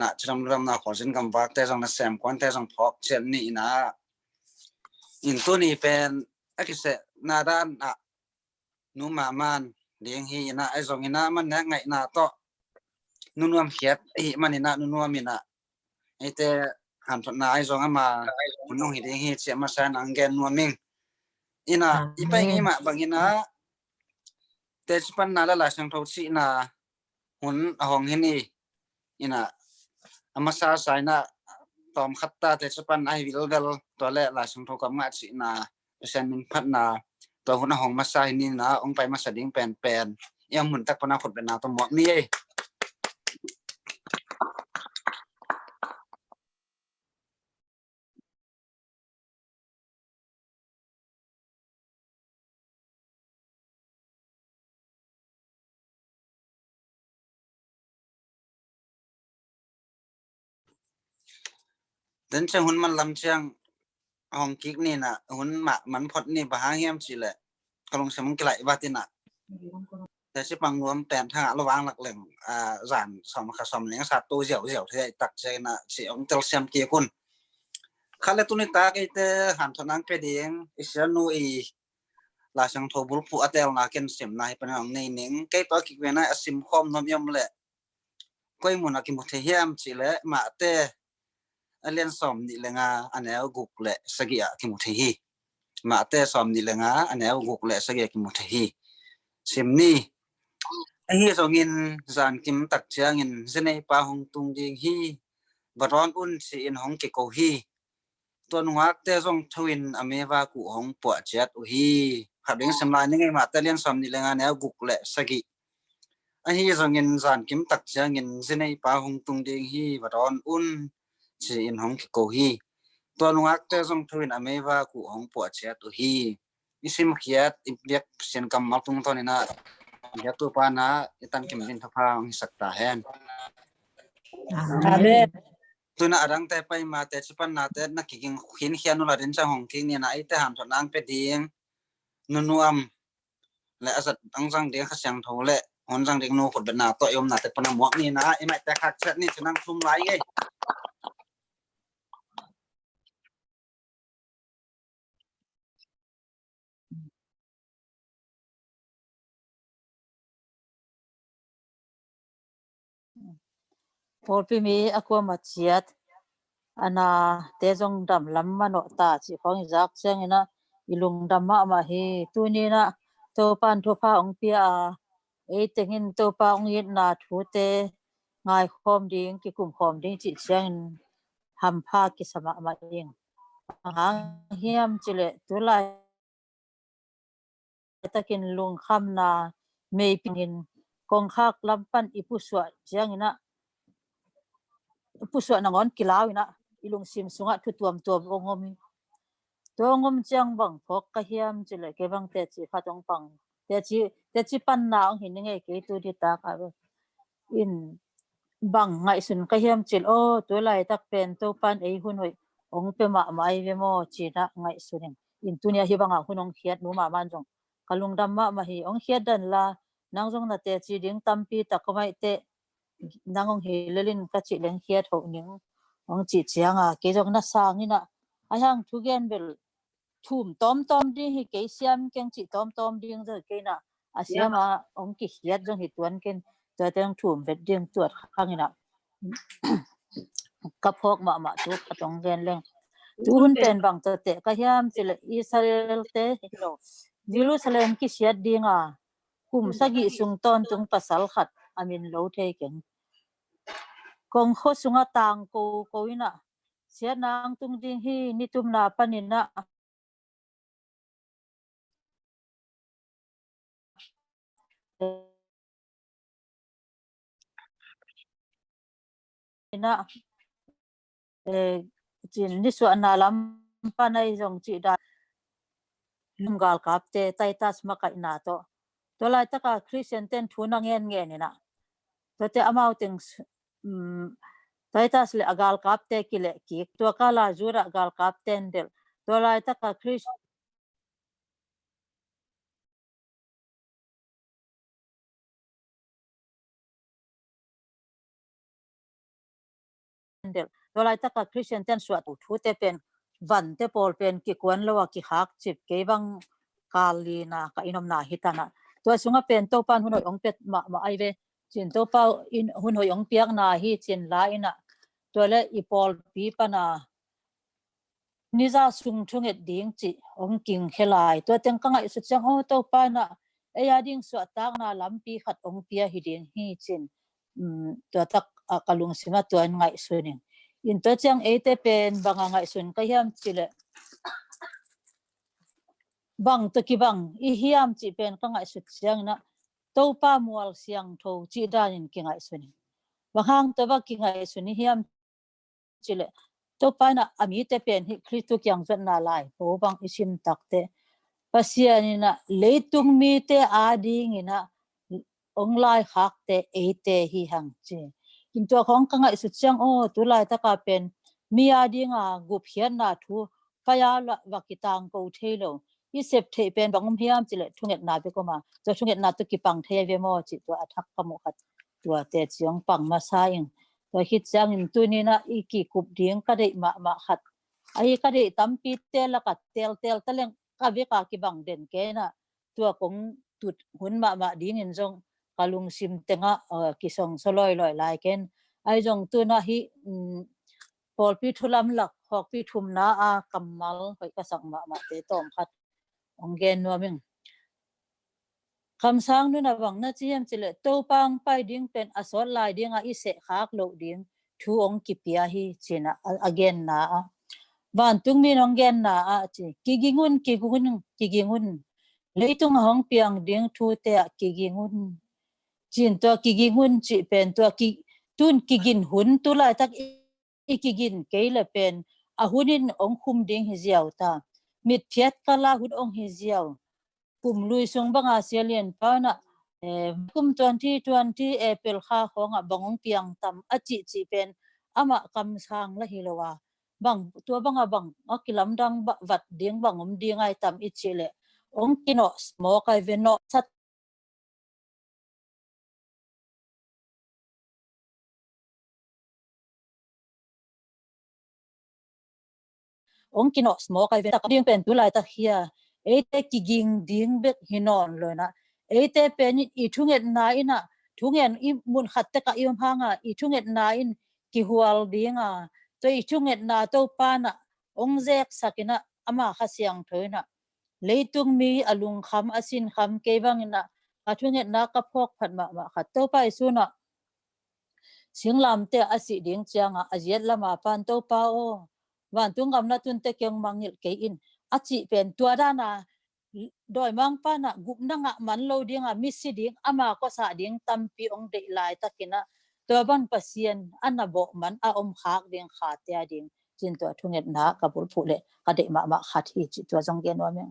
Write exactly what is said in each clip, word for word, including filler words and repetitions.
na cidam ludamna khualzin gamvakte zong nasem kuante zong phawk ciat ni ina, in tuni pen a kisehna dan ah nu Mahman ding hi ina, ahi zong ina man nek ngaihna tawh nunuam khiat ahi man ina nunuam ina eite hanthotna ahi zong ama hun nong hi ding hi ci a masa in ang gen nuam ing. Ina i pai ngei mah bang ina teci panna le Lai Siangtho cihna hun a hong hi ni. Ina a masa sa ina tawm khat ta teci panna hi vilvel, tua le Lai Siangtho kam ngah cihna, Pasian min phatna, tua hun a hong masa hi ni ina hong pai masa ding penpen i a mun tak pana khutbetna tawh muak ni ei. Den ciang hun man lam ciang hong kik ni na hun mah man phot ni, bang hang hiam cih leh ka lungsim hong kilaih vat ina teci pang nuam pen thangah lo vang lak leng, a, zan sawm kha sawm leng sa to ziauziau thei tak ciang ina ci hong telsiam kik un. Kha le tuni tak eite hanthotna hong pia ding i sianu i Lai Siangtho bulphuh a telna ken simna hi pan hong nei ning. Kei tawh a kik vena a sim khawm nuam i om leh koi mun a kimu thei hiam cih leh Mate a lian sawm nih le nga a neu guk le sagih ah kimu thei hi. Mate sawm nih le nga a neu guk le sagih ah kimu thei hi. Sim ni. Ahi zongin zankim tak ciangin zinei pa hong tung ding hi, va dawn un ci-in hong kiko hi. Tua nungakte zong tho in a mevak uh hong puah ciat uh hi. Khat ding sim lai ni ngei, Mate lian sawm nih le nga neu guk le sagih. Ahi zongin zankim tak ciangin zinei pa hong tung ding hi, va dawn un ci-in hong kiko hi. Tua nungakte zong tho in a mevak uh hong puah ciat uh hi. I simkhiat i biak Pasian kammal tungtawn ina biaktu pana i tan kim din thupha hong hisak ta hen. Amen. Tuna a dangte pai ma teci panna te na kiging khin khian ula din ciang hong kik ni na eite hanthotna hong pia ding nunuam le a zat ang zang ding Kha Siangtho le hun zang ding nu khutbetna tawh i omna te pana muak ni na i maite khak ciat ni ci nang thum lai ngei. Pawlpi mi a kuama ciat a nate zong dam lam manawh ta cih khawng i zak ciangin ah i lungdam mahmah hi. Tuni in ah Topa'n thupha hong pia a, ei tengin Topa hong itna thute ngaikhawm ding, kikumkhawm ding cih ciangin hampha kisa mahmah ding. Bang hang hiam cih leh tu laitakin lungkhamna meipingin kongkhak lam pan i pusuah ciangin ah, pusuah nangawn kilau in ah i lungsim sungah thu tuamtuam hong om hi. Tua hong om ciang bang phawk ka hiam cih leh kei bang teci khat hong pang, teci, teci panna hong hi ni ngei kei tu ditak ah. In bang ngaihsun ka hiam cih leh, aw, tu laitak pen Topa'n ei hun hoih hong pia mahmah ahi ve maw ci-in ah ngaihsun in. In tuni a hih bangah hun hong khiat nu mahmah zong ka lungdam mahmah hi. Hong khiat dan la, nang zong na teci ding tampi tak om ahih teh nang hong hi lel in ka cih leng khiat hoh ning hong cih ciang a, kei zong na sang in ah, a hang thugen bel thum tawmtawm ding hi kei, siam keng cih tawmtawm ding zong hi kei in ah, a siam a hong kikhiat zong hi tuan kei in, tuate hong thum vet ding tuat khang in ah ka phawk mahmah tu ka tong gen leng. Tu hun pen bang tawh teh ka hiam cih leh Israel-te hi lo, Jerusalem kisiat ding a kum sagih sung tawntung pasal khat a min lo thei keng. Kongkhua sungah tang koko in ah siatna hong tung ding hi, nitumna panin ah in ah, eh, cin nisuahna lam pan ahi zong cih dan galkapte Titus makaihna tawh. Tua laitaka Khristian ten thu na ngenngen in ah, tuate amau teng, um, Titus le a galkapte kileh kik, tua kala Judah galkapte in delh. Tua laitaka Khristian delh. Tua laitaka Khristian ten suah thute pen vante pawl pen kikuan lo a kikhak cip kei bang kal lina ka inn omna hi tanah. Tua sungah pen Topa in hun hoih ong piak mahmah ai ve. Cin Topa in hun hoih ong piakna hi cin la inah tua le i pawlpi pana niza sung thunget ding cih ong kingkhe lai. Tua teng ka ngaihsut ciang aw Topa inah ei a ding suahtakna lampi khat ong pia hi ding hi cin. Tua tak a ka lungsima tua in ngaihsun in. In tua ciang eite pen banga ngaihsun ka hiam cileh bang tua kibang i hiam cih pen ka ngaihsut ciang inah Topa mual siangtho cih danin kingaihsun in. Bang hang tua bang kingaihsun i hiam cileh Topa inah a mite pen hi Khristu kiang zuatna lai ho bang i sim takte Pasian inah leitung mite a ding inah ong laikhakte eite hi hang ci. Kin tua khong ka ngaihsut ciang aw tu laitaka pen mi a dinga gupkhiatna thu pai a la va kitangko thei lo. I sep theih pen bang om hiam cileh thungetna bek om a. Tua thungetna tu kipang thei a ve maw cih tua a thak ka muh khat tuate ciang pang masa ing. Tua khit ciangin tuninah i kikup ding ka deih mahmah khat ahi ka deih tampite laka teltel taleng ka veka kibang den kenah tua kong tut hun mahmah dingin zong ka lungsim tengah kisongso lawilawih lai ken. Ahi zong tunah hi pawlpi thulam lak hawkpi thumna a kammal hoih ka sak mahmahte tawm khat ong gen nuam ing. Kamsang nuna bang na ci hiam cileh Topa ong pai ding pen a sawt lai dinga i sehkhak loh ding thu ong kipia hi cinah a genna ah vantungmi in ong genna ah ci kiging un, kiging un, kiging un. Leitung a hong piang ding thute ah kiging un. Cin tua kiging un cih pen tua tun kigin hun tu laitak i kigin kei le pen a hunin ong khum ding hi ziau ta. Mitphiat kala hun ong hi ziau. Kum lui sung banga Sia Lian Pa inah kum twenty twenty April kha khawngah bang ong piang tam a cihcih pen amah kamsang la hi lo a bang tua banga bang a kilamdang vat ding bang om ding ai tam i cih leh ong kinawh smawk ai ve nawh sat ong kinawh smawk ai ve tak ding pen tu laitak hi a eite kiging ding bek hi nawn lo inah eite pen i thungetna inah thungen i mun khat tekah i om hanga i thungetna in kihual dinga tua i thungetna Topa inah ong zeksak inah ama Kha Siangtho inah leitung mi a lungkham a sinkham kei bang inah a thungetna ka phawk phat mahmah khat Topa i sunah singlamte a sih ding cianga a ziat lama pan Topa aw vantung gamna tunte keng mangngilh kei in a cih pen tua dana dawimangpa inah gupna ngah man lo dinga misi ding ama kawsah ding tampi ong deih laitakinah tua bang Pasian a na bawh man a om khak ding khate a ding cin tua thungetna ka bulphuh leh ka deih mahmah khat hi cih tua zong gen nuam ing.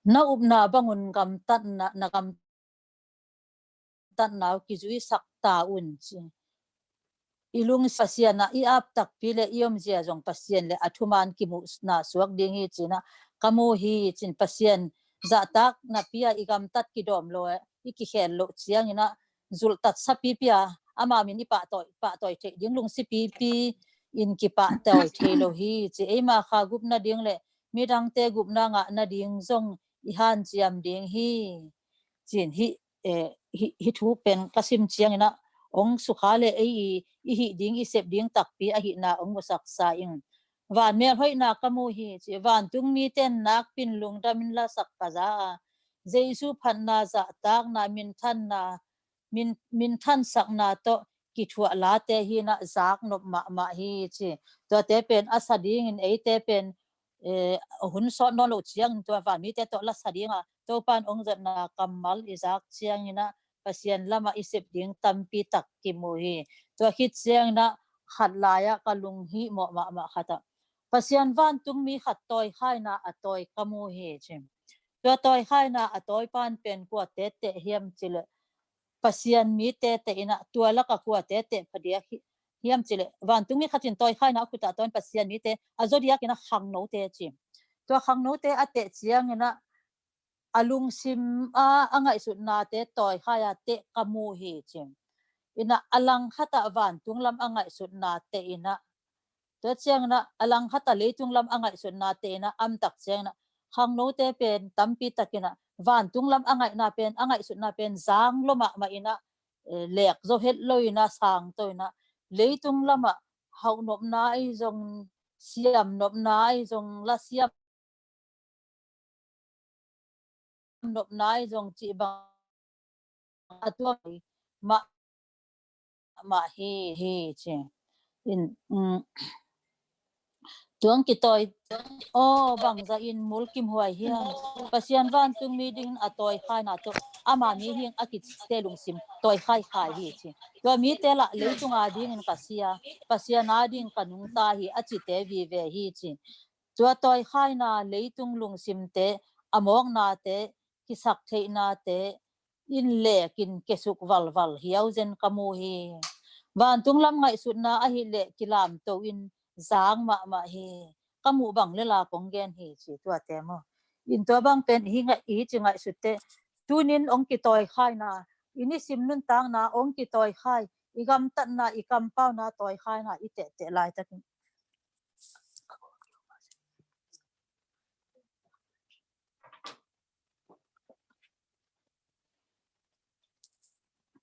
Na upna bangun gamtatna na gamtatna uh kizuisak ta un ci. I lung Pasian ah i ap takpi le i omzia zong Pasian le a thuman kimuhna suak ding hi cinah ka mu hi cin Pasian zahtak napi a i gamtat kidawm lo i kikhel loh cianginah zulhtat sapipi a ama min i pahtawi pahtawi theih ding lungsipipi in kipahtawi thei lo hi ci. Eima kha gupna ding le midangte gupna ngah nading zong i hanciam ding hi cin hi. Hi thu pen ka sim cianginah ong sukha le ei i hih ding i sep ding takpi ahihna ong musaksa ing. Van mel hoihna ka mu hi ci. Vantung mite in nakpin lungdamin lasak ka za a Jesu phatna zahtakna minthanna min, minthansakna tawh kithuah late hinah zak nop mahmah hi ci. Tuate pen a sa dingin eite pen hun sawt nawn loh ciangin tua vanmite tawh la sa dinga Topan ong zatna kammal i zak cianginah Pasian lamah i sep ding tampi tak kimu hi. Tua khit cianginah khat lai-ah ka lunghih mawh mahmah khatah Pasian vantung mi khat tawikhaina a tawi ka mu hi ci. Tua tawikhaina a tawi pan pen kuate teh hiam cileh Pasian mite teh inah tua laka kuate teh phadiak hiam cileh vantung mi khatin tawikhaina a khutah tawn Pasian mite a zodiak inah khangnote ci. Tua khangnote a teh cianginah a lungsim a a ngaihsutnate tawikhai a teh ka mu hi ci. Inah a langkhatah vantung lam a ngaihsutnate inah, tua cianginah a langkhatah leitung lam a ngaihsutnate inah amtak cianginah khangnote pen tampi takinah vantung lam a ngaihna pen, a ngaihsutna pen zang lo mahmah inah, eh, lek zo het lo inah, sang to inah, leitung lamah hauhnopna ahi zong, siamnopna ahi zong, lasiam nopna ahi zong cih bang a tuang mahmah hi, hi ci. In, um, tuang kitawi, aw, bangzah in mulkimhuai hiam? Pasian vantungmi dingin a tawikhaina tawh ama mihing a kicite lungsim tawikhaikhai hi ci. Tua mite lah leitung adingin ka si a, Pasian adingin ka nungta hi a cite vive hi ci. Tua tawikhaina leitung lungsimte, a mawknate, kisaktheihnate in lekin kesuk valval hiau zen ka mu hi. Vantung lam ngaihsutna ahih leh kilamto in zang mahmah hi. Ka muh bang le la kong gen hi ci, tuate maw. In tua bang pen i ngai-, i ci ngaihsutte, tunin hong kitawikhaina, i nisim nuntakna hong kitawikhai, i gamtatna, i kampauna tawikhaina i tehteh laitakin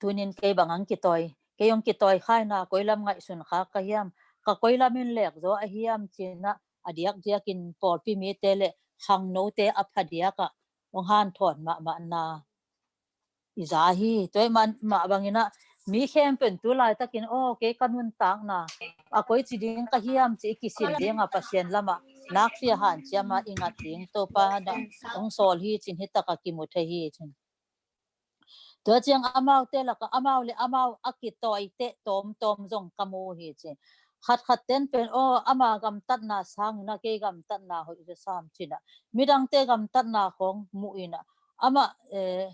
tunin kei bang ang kitawi, kei hong kitawikhaina koi lam ngaihsun kha ka hiam, ka koi lam in lek zaw a hiam cinah a diakdiakin pawlpi mite le khangnote a phadiakah hong hanthawn mahmahna i za hi. Tua ahih man mah banginah mi khempeuh in tu laitakin, aw, kei ka nuntakna a koici ding ka hiam ci i kisin dinga Pasian lamah nakpi a hanciama i ngat ding Topa na hong sawl hi cin, hi taka kimu thei hi cin. Tua ciang amaute lakah amau le amau a kitawiteh tawmtawm zong ka mu hi cin. Khatkhat ten pen, aw, ama gamtatna sangin a kei gamtatna hoih zaw sam cinah, midangte gamtatna khawng muh inah, amah, eh,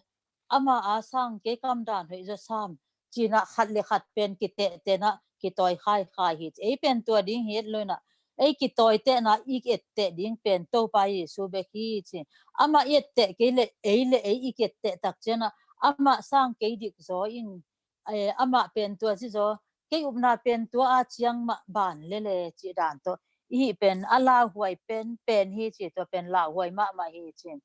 ama a sang kei kamdan hoih zaw sam cinah khat le khat pen kitehtenah kitawi khaikhai hi ci. Ei pen tua ding hi et lo inah, ei kitawitehna i etteh ding pen Topa Jesu bek hi ci. Amah i etteh kei le ei le ei i etteh tak cianah amah sang kei dik zaw in, eh, amah pen tua ci zaw, kei upna pen tua a ciang mah ban lele cih dan tawh i hih pen a lauhuai pen pen hi ci, tua pen lauhuai mahmah hi ci.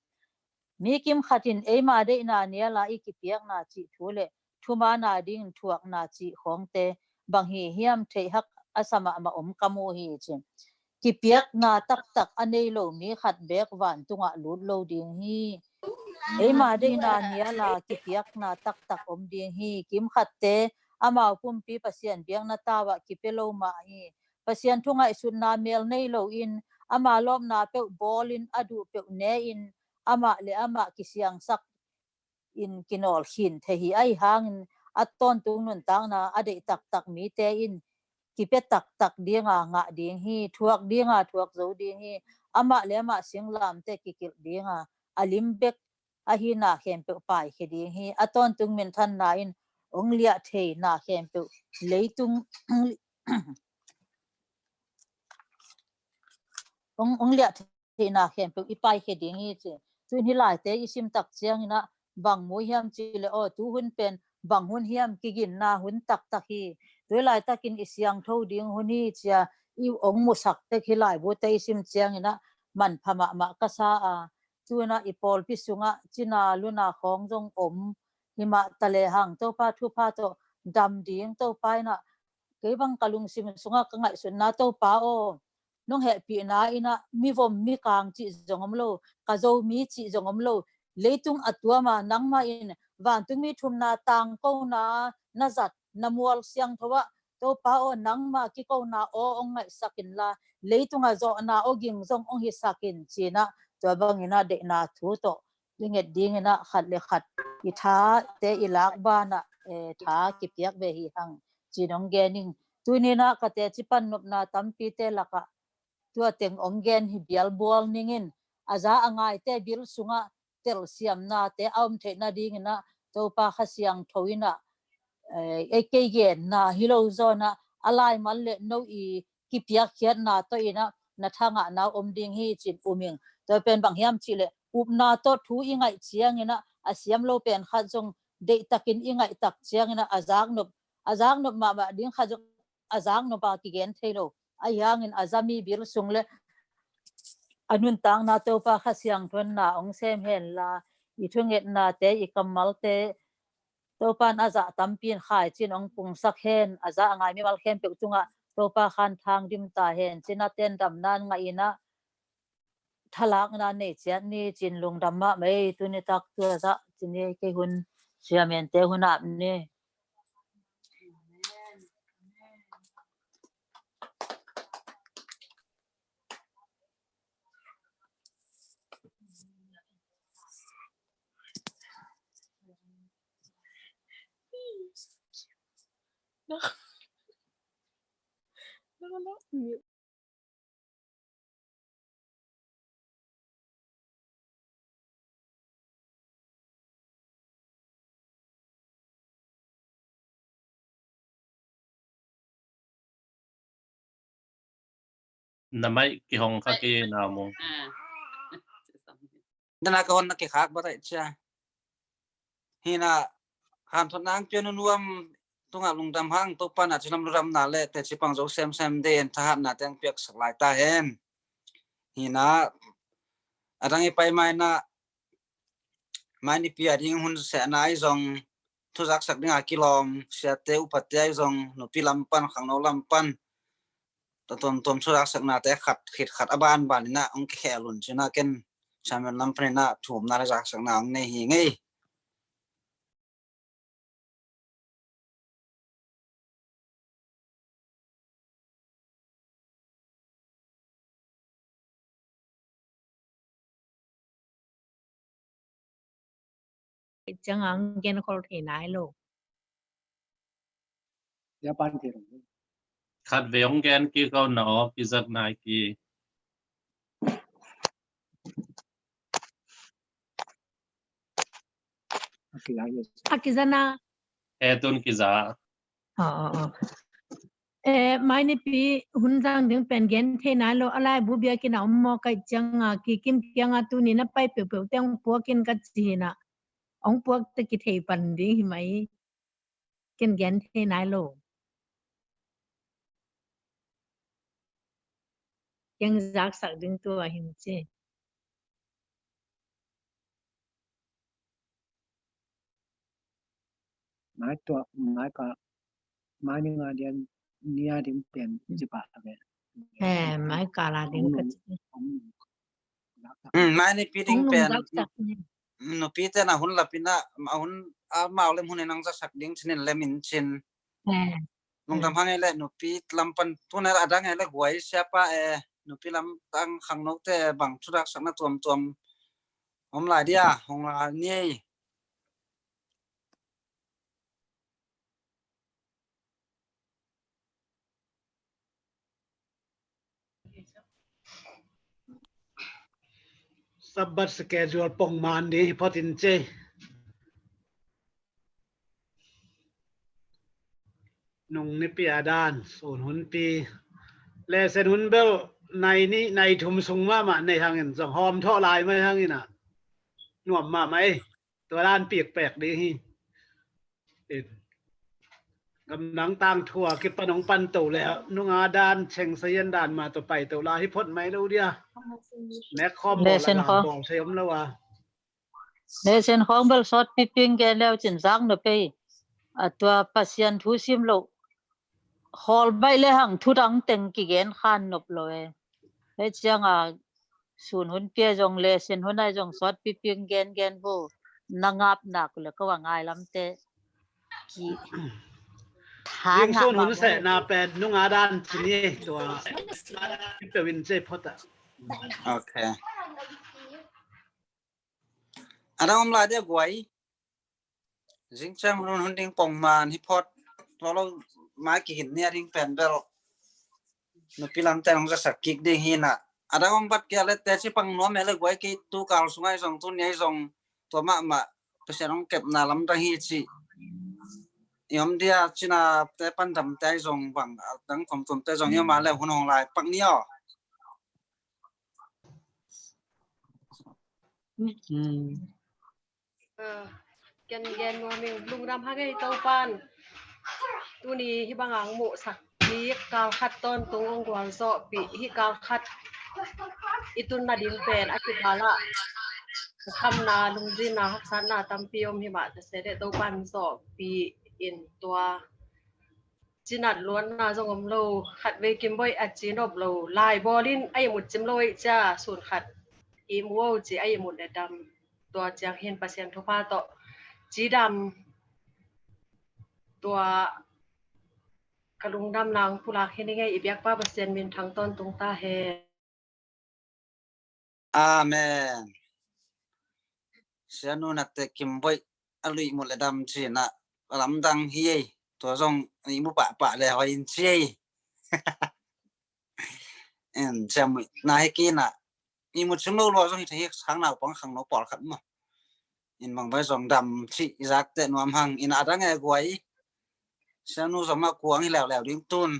Mi kimkhat in eima deihna niala i kipiakna cih thu le thumana dingin thuakna cih khawngte bang hi hiam theihhak a sa mahmah om ka mu hi ci. Kipiakna taktak a nei lo mi khat beek vantungah lut lo ding hi. Eima deihna niala kipiakna taktak om ding hi. Kimkhatte amau pumpi Pasian biakna tauah kipia lo mah hi. Pasian thu ngaihsutna mel nei loin ama lawpna peuh bawlin a duh peuh ne-in amah le amah kisiangsak in kinawl khin thei hi. Ahi hangin a tawntung nuntakna a deih taktak mite in kipia taktak dinga ngah ding hi, thuak dinga thuak zo ding hi. Amah le amah singlamte kikilh dinga a lim bek ahi na khempeuh paikhia ding hi. A tawntung minthanna in hong liah thei na khempeuh leitung hong, hong liah theihna khempeuh i paikhia ding hi ci. Tuin hih laite i sim tak cianginah bang mu hiam ci le, aw, tu hun pen bang hun hiam, kiginna hun taktak hi. Tui laitakin i siangtho ding hun hi cia i hong musak tek hih laibute i sim cianginah manpha mahmah ka sa a. Tunah i pawlpi sungah cina luna khawng zong om himah ta lehang Topa thupha tawh dam ding Topa inah kei bang ka lungsim sungah ka ngaihsutna Topa aw, nong hehpihna inah mivom mikang cih zong om lo, ka Zomi cih zong om lo, leitung a tuama nangmah in vantungmi thumna tangkona na zat na mual siangtho ah Topa aw, nangmah kikona aw hong ngaihsak inla leitung a zawhna aw ging zong hong hisak in cinah tua banginah deihna thu tawh i nget dinginah khat le khat i thate i lak banah, eh, tha kipiak ve hi hang ci nong gen ing. Tuninah ka teci pan nopna tampite lakah tua teng hong gen hi bialbual ningin a za a ngaite bil sungah telsiamnate a om theih nadinginah Topa Kha Siangtho inah, eh, ei kei genna hi lo zawnah a laimal le no i kipiakkhiatna tawh inah na thangahna om ding hi cin um ing. Tua pen bang hiam cihleh upna tawh thu i ngaih cianginah a siam lo pen khat zong deihtakin i ngaihtak cianginah a zaknop a zaknop mahmah ding khat zong a zaknop a kigen thei lo. Ahi hangin a zami bil sung le a nuntakna Topa Kha Siangtho in na hong sem henla, i thungetnate, i kammalte Topa in a zah tampi in khaici in hong pungsak hen. A zah a ngai mimal khempeuh tungah Topa Kha in thang dim ta hen. Ci-in a ten damna in ngah in ah thalakna nei ciat ni, ci-in lungdam mahmah ei. Tuni tak tua zah ci ni, kei hun siamente hun ap ni. Na mai kihong kha ki na mu. Dana ka hon na kikhak ba tai cia. Hina, hanthotna ang pian nuam tungah lungdam hang, Topa na cilam lungdamna le teci pang zo semsem de en thahatna teng piaksak lai ta hen. Hina, adang i pai mai na, mai nipi a ding hun sehna i zong, thuzaksak ding a kilawm siate upate a i zong, nupi lam pan, khangno lam pan, tuamtuam thuzaksaknate khat khit khat a banban in ah hong kikhel un ci-in ah ken Samuel lam pan in ah thumna le zaksakna hong nei hi ngei. Ciang ang gen khol thei nai lo. Khat vei hong gen kik o na aw, kizat nai ki. A kizat na. E tun kiza. Aw, aw, aw. Eh, mai nipi hun zang ding pen gen thei nai lo, a laibu biakinn a om maw, ka hih ciang a, Kikim kiang a tuni na pai peuhpeuh teng puak in ka ci hi na. Hong puak teh kithei pan ding hi mai. Ken gen thei nai lo. Ken zaksak ding tua hi ci. Mai tua, mai ka, mai ni nga dian, ni a ding pen ci pah ve. Eh, mai ka la ding ka ci. Mm, mai nipi ding pen. Nupite na hun lap in ah, a hun, amau lem hun in ang zaksak ding ci-in lem in cin. Eh. Lungdam hang ei le nupi lam pan tun ei le adang ei le guai siapa eh, nupi lam tang khangnote bang thuzaksakna tuamtuam om lai dia, hong la ni ei. Sabbath schedule pongman ding hi phot in ci. Nung nipi a dan, sun hunpi. Lesson hun bel nai nih, nai thum sung mahmah nei hangin zong hawm thawh lai mai hangin ah nuam mahmah ei. Tua dan pikpek ding hi. Gamdang tangthu a kipan hong pan to le nunga dan, cheng sayan dan mah tawh pai to la hi phot mai lo dia. Nek khawm bawl a, bawl thei om lo a. Lesson khawng bel sawt piping gen leu cin zak nop ei. A tua Pasian thu sim lo. Khawl baih le hang thu dang teng kigen khan nop lo e. Hei ciang a sun hun pia zong lesson hun ai zong sawt piping gen gen vo. Na ngap nak le ko a ngai lamte. Ki tha ngap sun hun sehna pen nunga dan ci ni tua. Peuh in ci phot a. Okay. A dang om lai dia guai. Zing ciang hun hun ding pongman hi phot. Tua lo mai kihin ni a ding pen bel nupi lamte hong zaksak kik ding hi na. A dang om bat kia le teci pang nuam ei le guai, kei tu kal sung ai zong, tu ni ai zong, tua mahmah Pasian hong kepna lamdang hi ci. I om dia cina te pan damte ai zong bang, a dang tuamtuamte zong i om a le hun hong lai pak ni aw. Ken gen nuam ing, lungdam hang ei Topan. Tuni hih bangah hong muhsak kik kal khat tawntung hong gualzawhpih, hih kal khat i tun nading pen a kikal ah khamna, lungzinna, haksatna tampi om hi mah ta se leh Topa'n zawhpih in tua cinat luanna zong om lo, khatvei kimboih a ci nop lo, laibawl in a ihmut cim lo ahih ciang sun khat ihmu o ci a ihmut leh dam, tua ciang hin Pasian thupha tawh cidam, tua ka lungdam nang pulak hi ning ei. I biakpa Pasian minthang tawntung ta hen. Amen. Sianu Nate Kimboih a luih mut le dam cih na lamdang hi ei. Tua zong ihmu pahpah le hoi in ci ei. En, siamu na hi kina ihmu cim lo lua zong hi thei hi, sang naupang khangno pawlkhat maw. In bang bai zong dam cih i zakte nuam hang, in a dang e guai. Sianu zong mah kuang hi leuleu ding tun.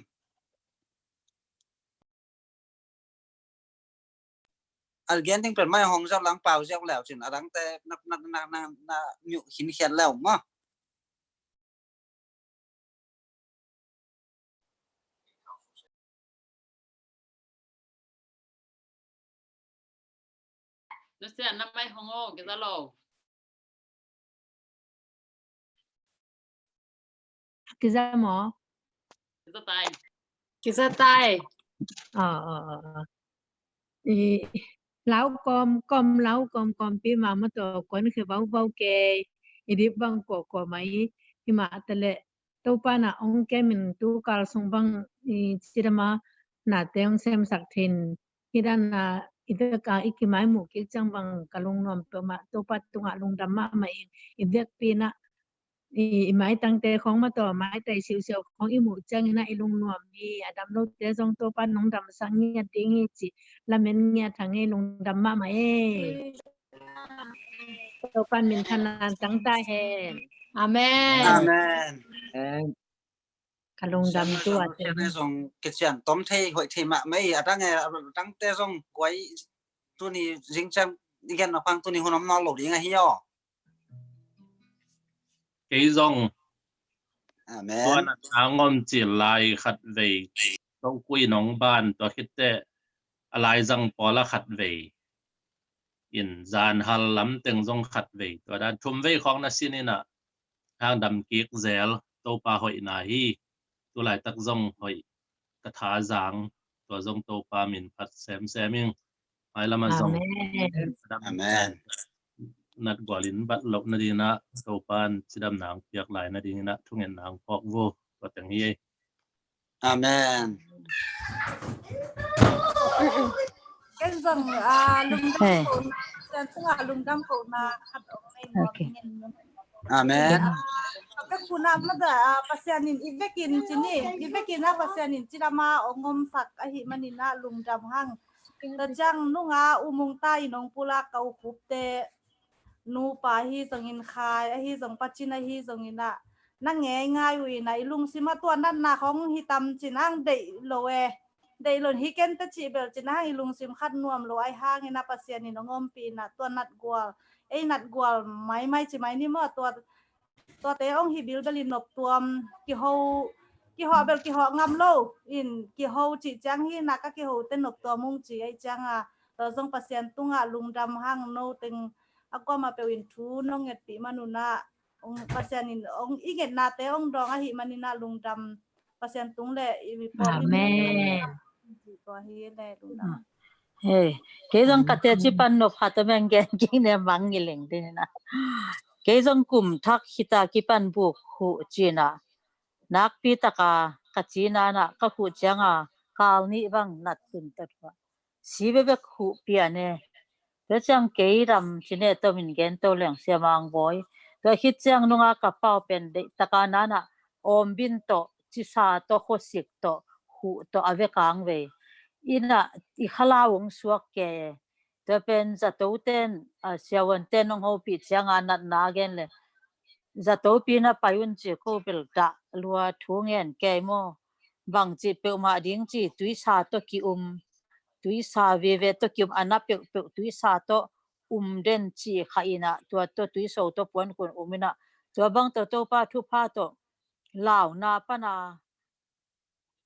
A gen ding pen mai hong zau lang pau ziau leu cin a dangte na, na, na, na, na miuh khinkhian leu maw. Nusia na mai hong o, kiza lo. Kiza maw? Kiza tai. Kiza tai. Aa, aa, aa, aa. I, lau kawm, kawm lau kawm, kawmpi mah mah tawh kuan khe vauvau kei. I dip bang kua kua mai. Hi mah ta leh Topa na ong kem in tu kal sung bang i cidama nate ong semsak thin. Hi dan a i vek a i kimai muh kik ciang bang ka lungnuam peuhmah Topa tungah lungdam mahmah in, i vekpi na i, i maitangte khong mah tawh maitai siusiau khong i muh ciangin a i lungnuam hi. A dam lote zong Topa nong damsak ngiat ding hi cih lamen ngiat hang ei. Lungdam mahmah ei. Topa min thanan tang ta hen. Amen. Amen. Ka lungdam tu a te zong kician tom thei hoih thei mahmah ei. A dang e, a dangte zong guai tuni zing ciang i gen na phang tuni hun om nawn lo ding ahi aw. Kei zong. Amen. Tua na ngom cil lai khat vei. Tua kui nong ban tua khitte a lai zang pawl a khat vei. In zan hal lam teng zong khat vei. Tua dan thum vei khawng na sin in a hang dam kik zel Topa hoihna hi. Tu laitak zong hoih ka tha zang, tua zong Topa min phat semsem ing. Mai lam a zong. Amen. Amen. Nat gual in bat loh nading in a Topa in cidam nang piak lai nading in a thungen nang phawk vo. Tua teng hi ei. Amen. Ken zong, ah, lungdam ko na, Sian tungah lungdam ko na khat ong nei nuam ing. Amen. Ka kuna mada, ah, Pasian in i vekin cini, i vekin a Pasian in cidama ong omsak ahi manin a lungdam hang. Tua ciang nunga umung ta in ong pulak ka ukhupte, nupa ahi zongin khai, ahi zong pacin ahi zongin a, na ngei ngai uh in a, i lungsim a tua natna khong hi tam cin ang deih lo e. Deih lo in hi ken ta cih bel cin ang i lungsim khat nuam lo ahi hangin a Pasian in ong ompih in a tua nat gual, ei nat gual maimai ci mai ni maw, tua, tuate ong hi bilbel in noptuam, kiho, kiho bel kiho ngam lo in kiho cih ciang hi na ka kihote noptuam ung ci ahi ciang a, tua zong Pasian tungah lungdam hang no teng a kuama peuh in thu nong ngetpih manun a, ong Pasian in ong i ngetnate ong dawng ahi manin a lungdam Pasian tung le i pawl in. Amen. Tua hi le lungdam. Hei, kei zong ka teci pan nop khat a meng gen kik ne mang ngiling ding na. Kei zong kum thak khita kipan buk khuh cina. Nakpi taka ka cina na ka khuh cianga kal nih bang nat tun ta tua. Si bebek khuh pian e. Tua ciang kei dam cine to min gen to leng sia mang bawi. Tua khit ciang nunga ka pau pen deih taka nana om bin to, cisa to, khosik to, khuh to a vekang vei. Ina i khalau ong suak ke. Tua pen zato ten, a, siawan ten nong hopih cianga natna gen le. Zato pina pai un ci ko bel dah lua thu ngen kei maw. Bang ci peuhmah ding ci tuisa to ki um. Tuisa veve to ki um, a na peuhpeuh tuisa to um den ci kha ina, tua to tuiso to puan kun um ina. Tua bang to Topa thupha to launa pana,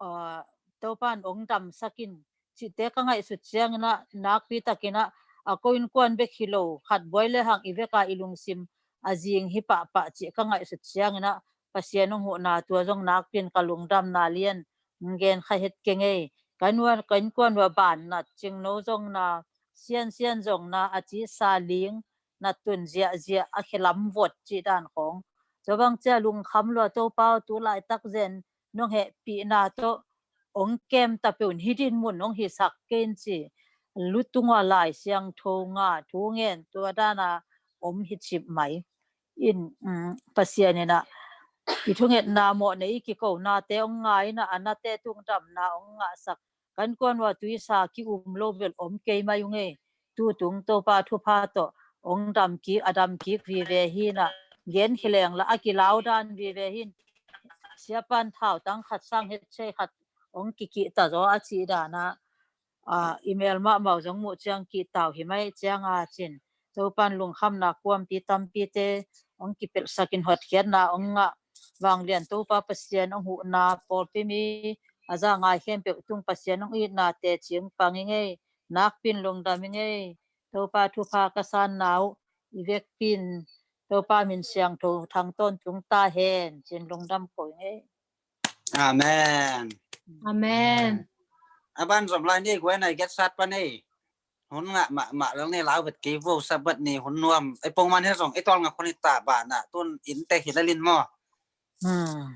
aa, Topan ong damsak in cihte ka ngaihsut ciangin ah, nakpi takin ah, a ko innkuan bek hi lo, khat buai le hang i veka i lungsim a zing hi pahpah cih ka ngaihsut ciangin ah, Pasian ong huhna tua zong nakpi in ka lungdamna lian ong gen kha het keng ei. Ka nuan, ka innkuan ua ban nat, cingno zong na, siansian zong na, a cisa ling, na tun ziahziah, a khelam vot cih dan khong. Tua bang cia lungkham lua Topa aw, tu laitak zen nong hehpihna tawh ong kem ta peuh in, hih din mun ong hisak kei in ci. Lutung ua Lai Siangtho nga thu ngen, tua dana om hi cip mai. In, um, Pasian in ah i thungetna mawh nei i kikonate ong ngai in ah, a nate tung damna ong ngahsak. Ka innkuan ua tuisa ki-um lo bel om kei mai ung ei. Tu tung Topa thupha tawh ong dam kik, a dam kik vive hi in ah, gen khia leng la a kilau dan vive hi in. Siapan thautang khat sang het sei khat ong kikihta zaw a cih dana, aa, i mel mahmah uh zong muh ciang kihtau hi mai ciang a cin. Topan lungkhamna kuampi tampite ong kipelhsak in, hotkhiatna ong ngah, vanglian Topa Pasian ong huhna, pawlpi mi a za ngai khempeuh tung Pasian ong itnate cing pang i ngei, nakpi in lungdam i ngei. Topa thupha ka sanna uh i vekpi in Topa min siangtho thangtawn tung ta hen cin lungdam ko i ngei. Amen. Amen. A ban zom lai ni, guai nai get sat pa ni. Hun ngah mahmah lel ni, lau vet kei vo, Sabbath ni hun nuam. Ei pongman hi zong, ei tawlnga khon hi ta ba na, tun innte hi lel in maw. Hmm.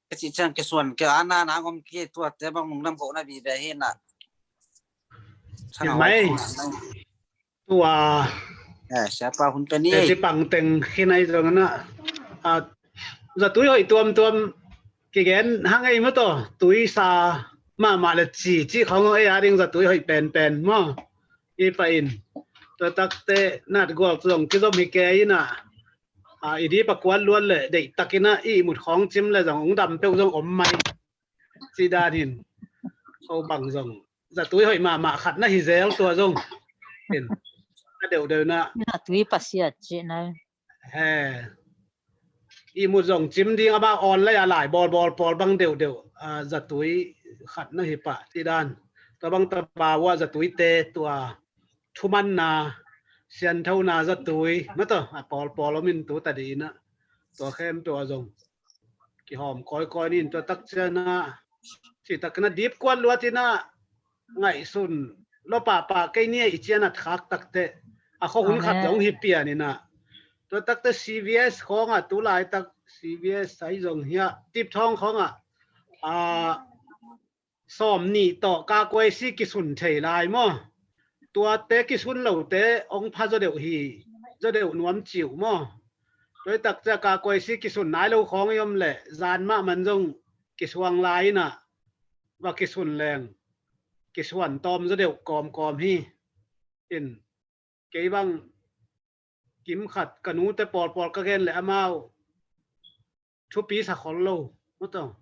Ka cih ciang kisuan, ka ana na ngom ki, tuate bang lungdam ko na vive hi na. Mai. Tua, eh, siapa hun pe ni. Teci pangteng khin ai zong na. A, zatui hoih tuamtuam kigen hang ei maw taw, tuisa mahmah le ci, ci khong ei a ding zatui hoih penpen maw. I pa in. Tua takte nat gual zong kizom hi kei in ah. A, i di pa kuat luat le deihtakin ah i mut khong cim le zong ong dam peuh zong om mai. Ci dan hin. Ko bang zong zatui hoih mahmah khat na hi zel tua zong. Hin. A deuhdeuh na. Zatui pasiat ci na. He. I mut zong cim ding a bang online a lai bawlbawl pawl bang deuhdeuh, a, zatui khat na hi pah ci dan. Tua bang taba uh a zatuite tua thumanna, sianthona zatui, mataw, a pawlpawl om in tu tadi in ah. Tua khempeuh a zong kihawm kawikawi ni in tua tak ciang ah, ci tak na dip kuat luat in ah, ngaihsun lo pahpah kei ni a i cian at khak takte, a khuahun khat zong hi pian in ah. Tua takte C V S khawng ah, tu laitak C V S ai zong hi a, Tipthawng khawng ah, a, sawm nih tawh kakuaisi kisun thei lai maw? Tuate kisun lote ong pha zaw deuh hi, zaw deuh nuam ciu maw? Tua i tak ciang kakuaisi kisun nai lo khawng i om leh, zan mah man zong kisuang lai in ah, va kisun leng, kisuan tawm zaw deuh kawmkawm hi. In, kei bang kim khat ka nute pawlpawl ka gen leh amau thupi sa khol lo, mataw.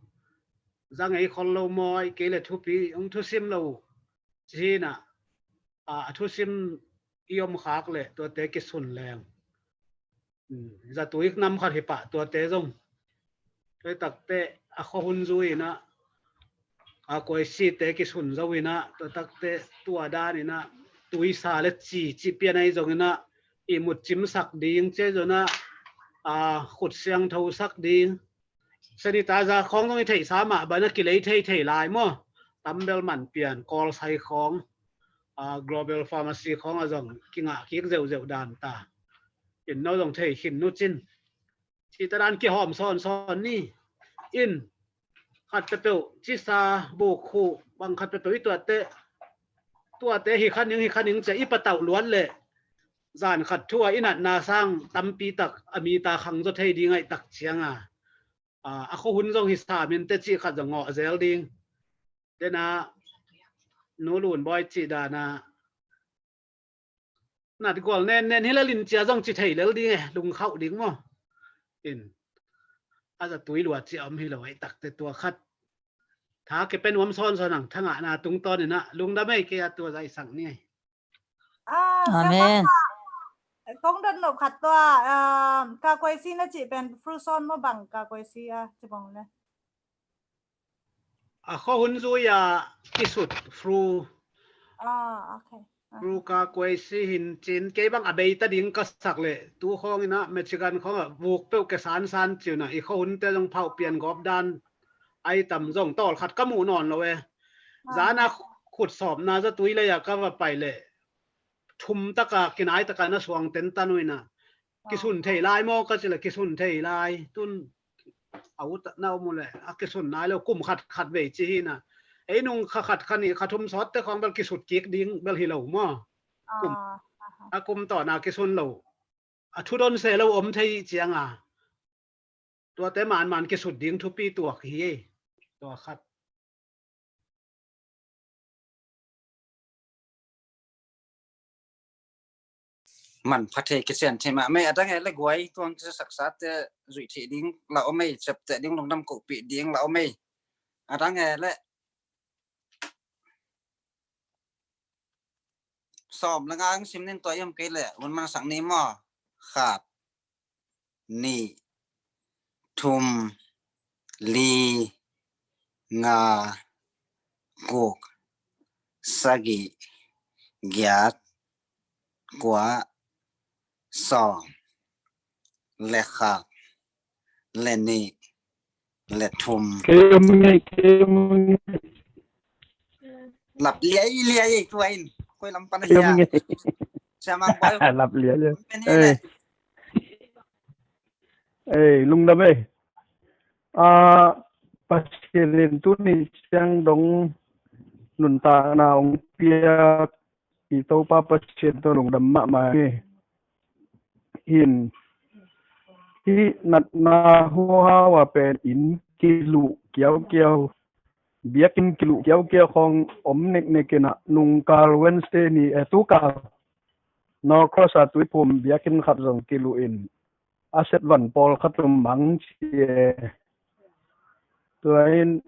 Za ngei khol lo maw, ahih kei leh thupi, ong thusim lo. Ci hi in ah, a, a thusim i om khak leh tuate kisun leng. Hmm, zatui nam khat hi pah tuate zong. Tua i takte a khuahun zui in ah, a kuaisite kisun zo in ah, tua takte tua dan in ah, tuisa le ci, ci pian ai zong in ah, i mut cimsak ding, ci ai zong in ah, a, khut siangthosak ding. Sanitizer khawng zong i theihsa mah bang a kilei thei thei lai maw? Tambel man pian, Kawlsai khawng, a, Global Pharmacy khawng a zong kingah kik zeuhzeuh dan ta. In no zong thei khin nu cin. Cita dan kihawm sawnsawn ni. In, khat peuhpeuh cisa buk khuh bang khat peuhpeuh i tuate, tuate hi kha ning, hi kha ning ci a i patauh luat leh, zan khat thu a i natna sang tampi tak a mi ta khang zaw thei ding ahih tak ciang a, a, a khuahun zong hi sam in teh cih khat zong ngawh zel ding. Dena Nu Lun Bawi cih dan a, nat gual nen nen hi lel in ci a zong ci thei lel ding e, lungkhauh ding maw? In, a zatui luat ci a om hi lo ahih takte tua khat. Tha kei pen uam sawnsawn ang, thangahna tungtawn in ah, lungdam ei, kei a tua zai sang ni ei. Amen. Kong dot nop khat tua, ah, ka kuai si na cih pen fru sawn maw bang ka kuai si a ci bang le. A khuahun zui a kisut fru. Ah, okay. Ah. Fru ka kuai si hin cin kei bang a beita ding ka sak le tu khawng ina Michigan khawng a vuk peuh ke san san ciu na i khuahun te zong phauh pian gawp dan ai tam zong tawl khat ka muh nawn lo e. Ah. Zana khut sawpna za tui lei a ka va pai le thum taka kinai taka na suang ten tan uina. Kisun thei lai maw ka ci le kisun thei lai. Tun a ut na um uh le a kisun nai lo kum khat khat vei ci hi na. Ei nung kha khat kha nih kha thum sawt te khawng bel kisut kik ding bel hi lo maw. Kum a kum tawh na kisun lo. A thu don se lo om thei ciang a. Tuate man man kisut ding thupi tuak hi. Tua khat. Man pha thei kician thei mah mei a dang e le guai tuang kisa saksa te zuih thei ding la om ei, cep te ding lungdam ko pi ding la om ei. A dang e le sawm le nga ang sim nin tua i om kei le un man sak ni maw. Khat, nih, thum, li, nga, guk, sagih, giat, kua, sawm, le khat, le nih, le thum. Kei om ngei, kei om ngei. Lap liai liai ei tua in. Koi lam pan a hia. Siamang boy. Lap liai liai. Ei, lungdam ei. A, Pasian in tuni ciang dong nuntakna ong piak i Topa Pasian tawh lungdam mahmah hi. In hih natna huhau a pen in kiluh kiaukiau, biakinn kiluh kiaukiau khawng om neknek in ah nungkal Wednesday ni e tukal Norcross a tuiphum biakinn khat zong kiluh in a set van pawl khat um mang ci e. Tua in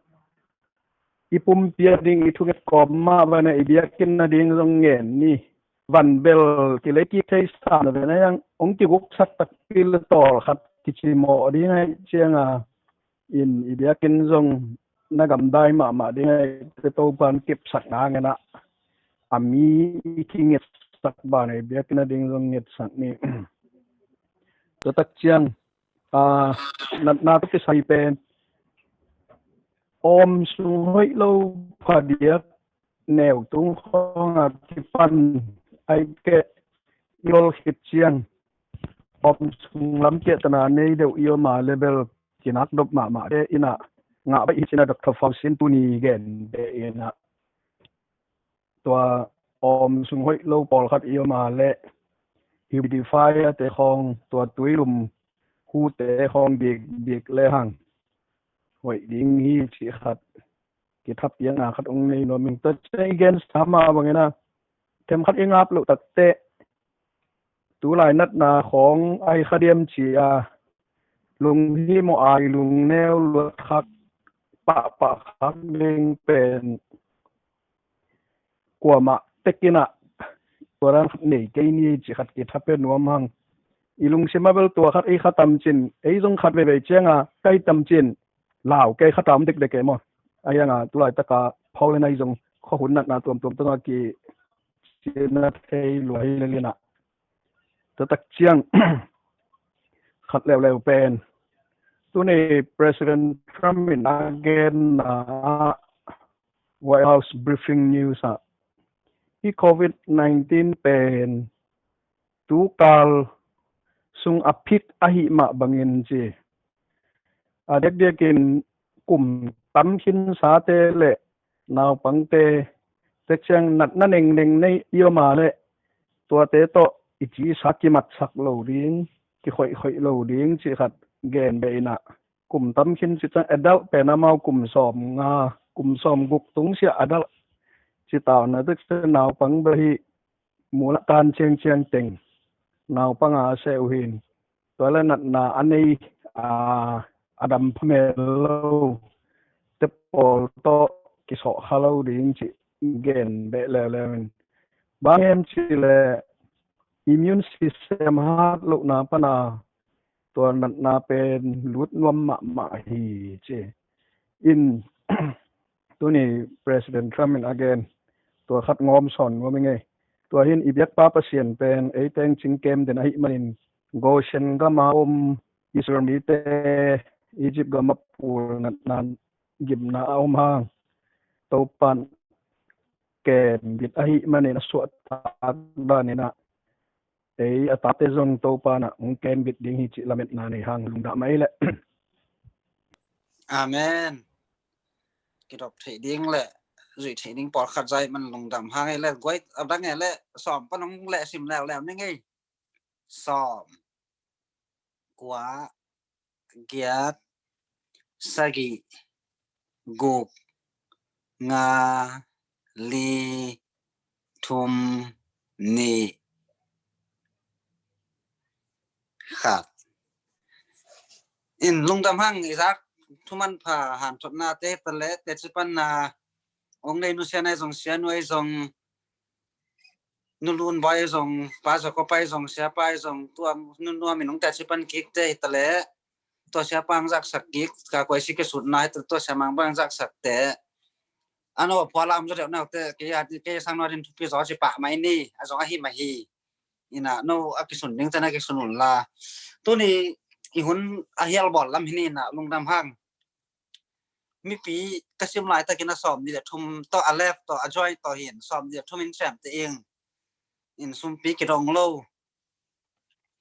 i pumpi a ding i thunget kawm mah van a i biakinn a ding zong ngen ni. Van bel kilei kik thei sa na ve na yang ong kiguksak takpi le tawl khat kicimawh ding aih ciang a in i biakinn zong na gamdai mahmah ding aih te Topan kipsak na ngen ah a mi i kingetsak ban a i biakinn a ding zong ngetsak ni. Tua tak ciang a, natna tawh kisai pen awm sung hoih lo phadiak neu tung khawng a kipan aih keh i ol khit ciang awm sung lam kiahtana nei deuh i om a le bel kinak dop mahmah te in ah ngah baih hi ci-in ah Doctor Faustin tuni gen te in ah tua awm sung hoih lo pawlkhat i om a leh humidifier te khawng tua tuilum hu te khawng bik bik le hang hoih ding hi cih khat kithapiakna khat ong nei nuam ing. Tua ciang i gen sa mah bangin a themkhat i ngap loh takteh tulai natna khawng ai kha diam ci a lunghimawh ai lungneu luat khak pahpah khak ding pen kuamah tekin ah tua dan khat nei kei ni ci khat kithapiak nuam hang. I lungsim a bel tua khat ei kha tam cin ei zong khat veivei ciang a kai tam cin lau kei kha tam dekdek e maw. A hiang a tulai taka phau le nai zong khuahun natna tuamtuam tawng a ki cina thei lua hi le lian ah. Tua tak ciang khat leuleu pen tuni President Trump in a genna ah White House briefing news ah hih covid nineteen pen tukal sung a phik ahih mah bangin ci a diakdiakin kum tam khinsate le naupangte tek ciang natna nengneng nei i om a leh tuate tawh i cisa kimatsak lo ding kikhoihkhoih lo ding cih khat gen beh in ah kum tam khin cih ciang adult pen amau kum sawm nga kum sawm guk tung sia adult ci tauna tek ciang naupang beh hi mula kan ciangciang teng naupang a seh uh hin tua le natna a nei a dam phamel lo te pawl tawh kisawh kha lo ding cih gen beh leuleu in bang em cih leh immune system hat lohna pana tua natna pen lut nuam mahmah hi ci. In tuni President Trump in a gen tua khat ngawm sawn nuam i ngei. Tua hin i biakpa Pasian pen ei teng cingkem den ahih manin Goshen gama om Israel mite Egypt gama pul natna gimna a om hang Topan kem bit ahih manin a suahtak danin ah ei a tate zong Topa na hong kem bit ding hi cih lametna nei hang lungdam mah ei leh. Amen. Kidop theih ding le zuih theih ding pawlkhat zai man lungdam hang ei le guai a dang ei le sawm pan hong leh sim leuleu ni ngei. Sawm, kua, giat, sagih, guk, nga, li, thum, nih, khat. In lungdam hang i zak thuman pha hanthotna te tale teci panna ong nei nusia nai zong sia nuai zong nulun bai zong pa zong ko pai zong sia pai zong tua nunuam in ong teci pan kik te tale tua sia pang zaksak kik ka koi si ke sut nai tua sia mang bang zaksak te ano phuala om zo deuh nau te kei sang nuai din thupi zo ci pah mai ni a zong ahi mah hi. Ina no a kisun ding tena kisun un la tuni i hun a hial bawl lam hi ni ina lungdam hang. Mipi ka sim lai takin a sawm ni le thum tawh a left tawh a joint tawh hin sawm ni le thum in sem te ing. In sumpi kidong lo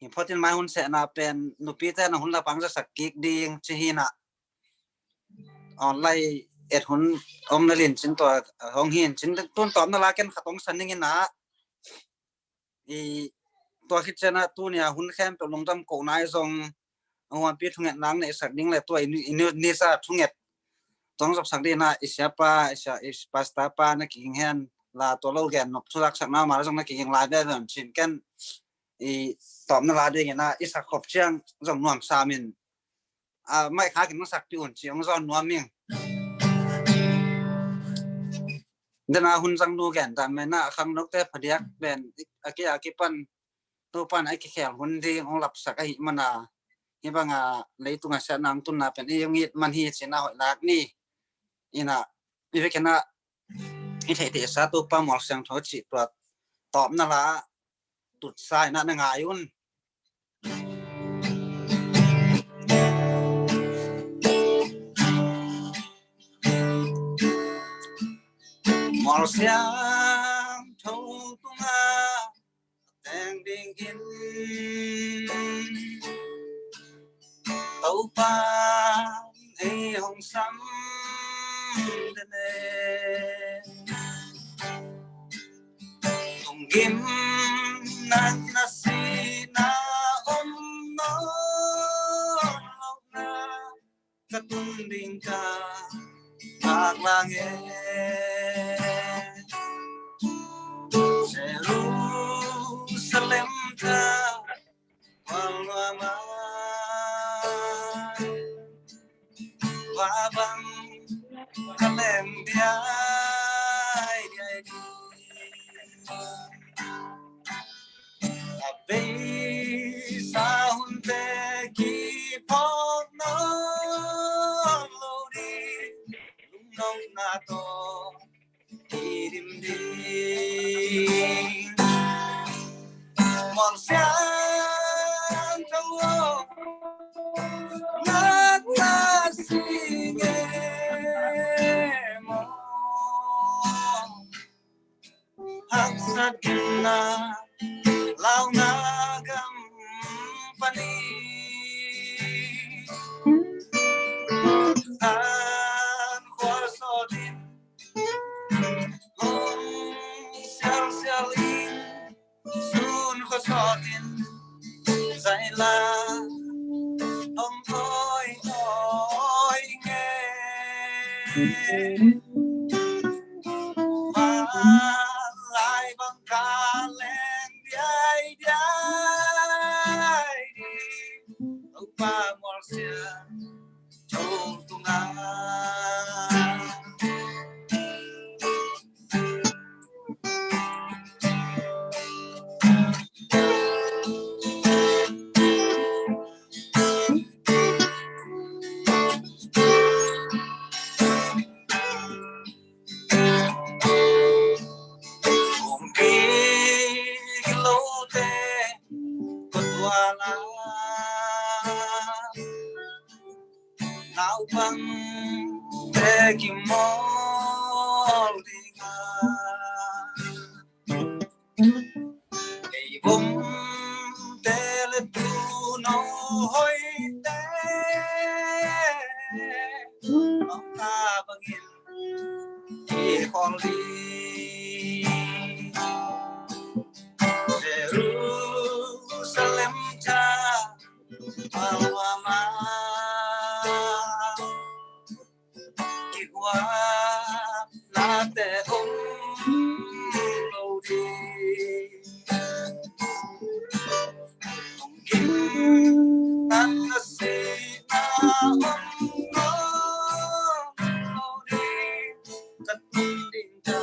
hi photin mai hun sehna pen nupi te na hun la pang za sak kik ding ci hi na. Online et hun om na lin cin tua hong hin cin tun tawm na la ken khat ong san ning ina. I tua khit ciana tunia hun khempeuh lungdam ko nai zong a huanpi thunget nang neihsak ding le tua i nisa thunget tong zopsak dina i siapa i sia i pasta pa na kihing hen la tua lo gen nop thulak sak na ma zong na kihing lai ve ve cin ken i tawm na la ding ina i sak khop ciang zong nuam samin a mai kha kin sakpi un ci ong zon nuam ing. Dena hun zang nu gen dan mai na khang nok te phadiak ben a ki a ki pan tu pan a ki khel hun ding ong lapsak ahi mana hi banga leitunga sa nang tunna pen i ong it man hi cina hoi lak ni ina i vekena i thei thei sa tu pa mol siang tho ci tua tawp na la tut sa ina na ngai un. Mual siang tho tunga teng ding in Topa ei hong sam dene. Tunggim nan na si na om no lo na ka tun ding ka ak lang e. Jerusalem ka Palwama wabang kaleng diai diai di. Abei sahun te ki pok no lo di lung nong na to. Kidim ding mong siang tawh nak na sing e mong haksat na lau na gam pani an khua so din Hong sial sial in sun khua sawt in zai la hong oi oi nge. Van lai bang ka leng diai diai di Topa mual sia Thong tunga kimawl ding a, ei bomte le tuuno hoihte, nong ta bangin i khawl ding. Jerusalem tha, Alabama, kigualnate om lo ding. Tungkim nan na sihna om lo ding. Ka tun ding ta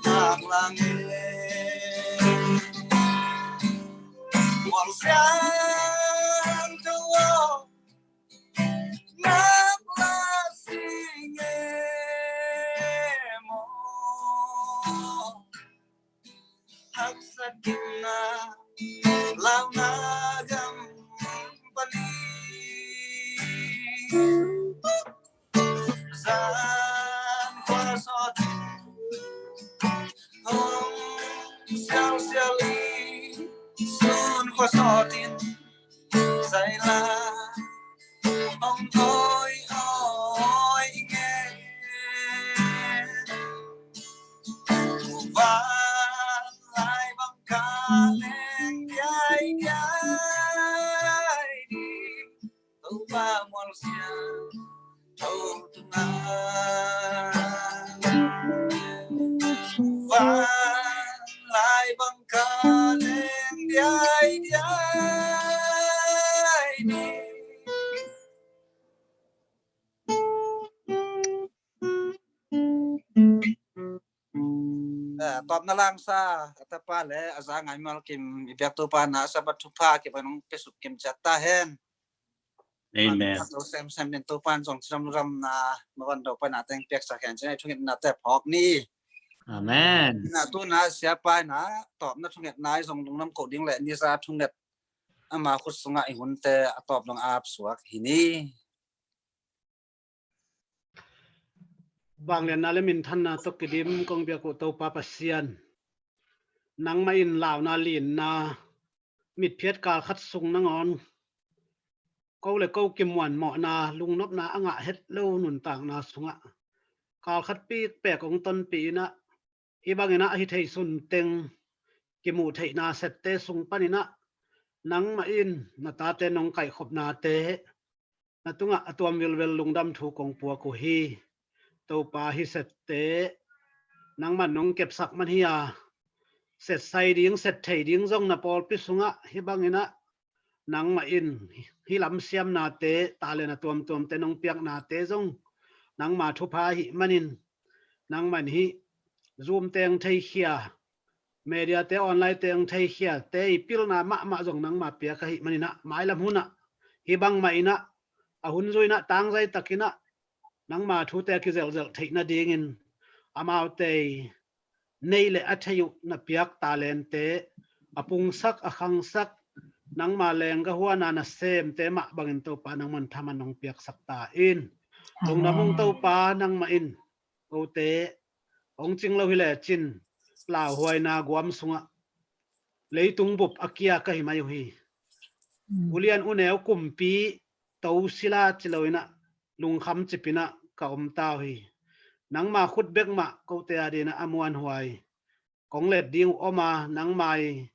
nak lang e. Mual siangtho aw, nak la sing e maw. Haksat kimna launa gam panin. Zan khua sawtin hong sialsial i, sun khua sawtin zaila hong hoihhoih ngen. Van lai bang ka leng diaidiai ding. Topa mual siangtho tungah van lai bang ka leng diaidiai ding. Eh, tawpna langsa a tapa le a za ngai mal kim i biak Topa na Sabbath thupha kip a nong piasuk kim ciat ta hen. Amen. Semsem din Topa in zong cidam ludamna mavan do pana teng piaksak hen. Cina i thungetna te phawk ni. Amen. Na tuna siapa ina tawpna thungetna i zong lungdam ko ding le ni za thunget ama khut sungah i hunte a tawp dong ap suak hi ni. Vanglianna le minthanna tawh kidim kong biak uh Topa Pasian, nangmah in launa linna mitphiat kal khat sung nangawn ko le ko kimuan mawhna lungnopna a ngah het lo nuntakna sungah kal khat pikpek hong tonpih inah, hih bangin ah a hi thei sunteng kimuh theihna sette sung panin ah nangmah in na tate nong kaihkhopnate na tungah a tuam vilvel lungdam thu kong puak uh hi. Topa, hih sette nangmah nong kepsak man hi a, setsai ding, set thei ding zong na pawlpi sungah hih bangin ah nangmah in hih lam siamnate, talent a tuamtuamte nong piaknate zong nangma thupha ahih manin nangmah in hih Zoom teng theikhia, media te, online teng theikhia te i pilna mahmah zong nangma piak ahih manin ah mailam hun ah hih bangmah in ah a hun zui in ah tangzai takin ah nangma thute a kizelhzelh theih nadingin amaute nei le a thei uh na piak talente a pungsak a khangsak nangma lengga huana na semte mah bangin Topa nangman thaman hong piaksak ta in. Lungdam ung Topa, nangmah in kote hong cing lo hi lecin lauhuaina guam sungah leitung bup a kia ka hi mai uh hi. Ulian uneu kumpi to sila ci lo in ah lungkham cip in ah ka om ta uh hi. Nangma khut bek mah kote a dingin ah a muanhuai kong let ding uh om a, nangma i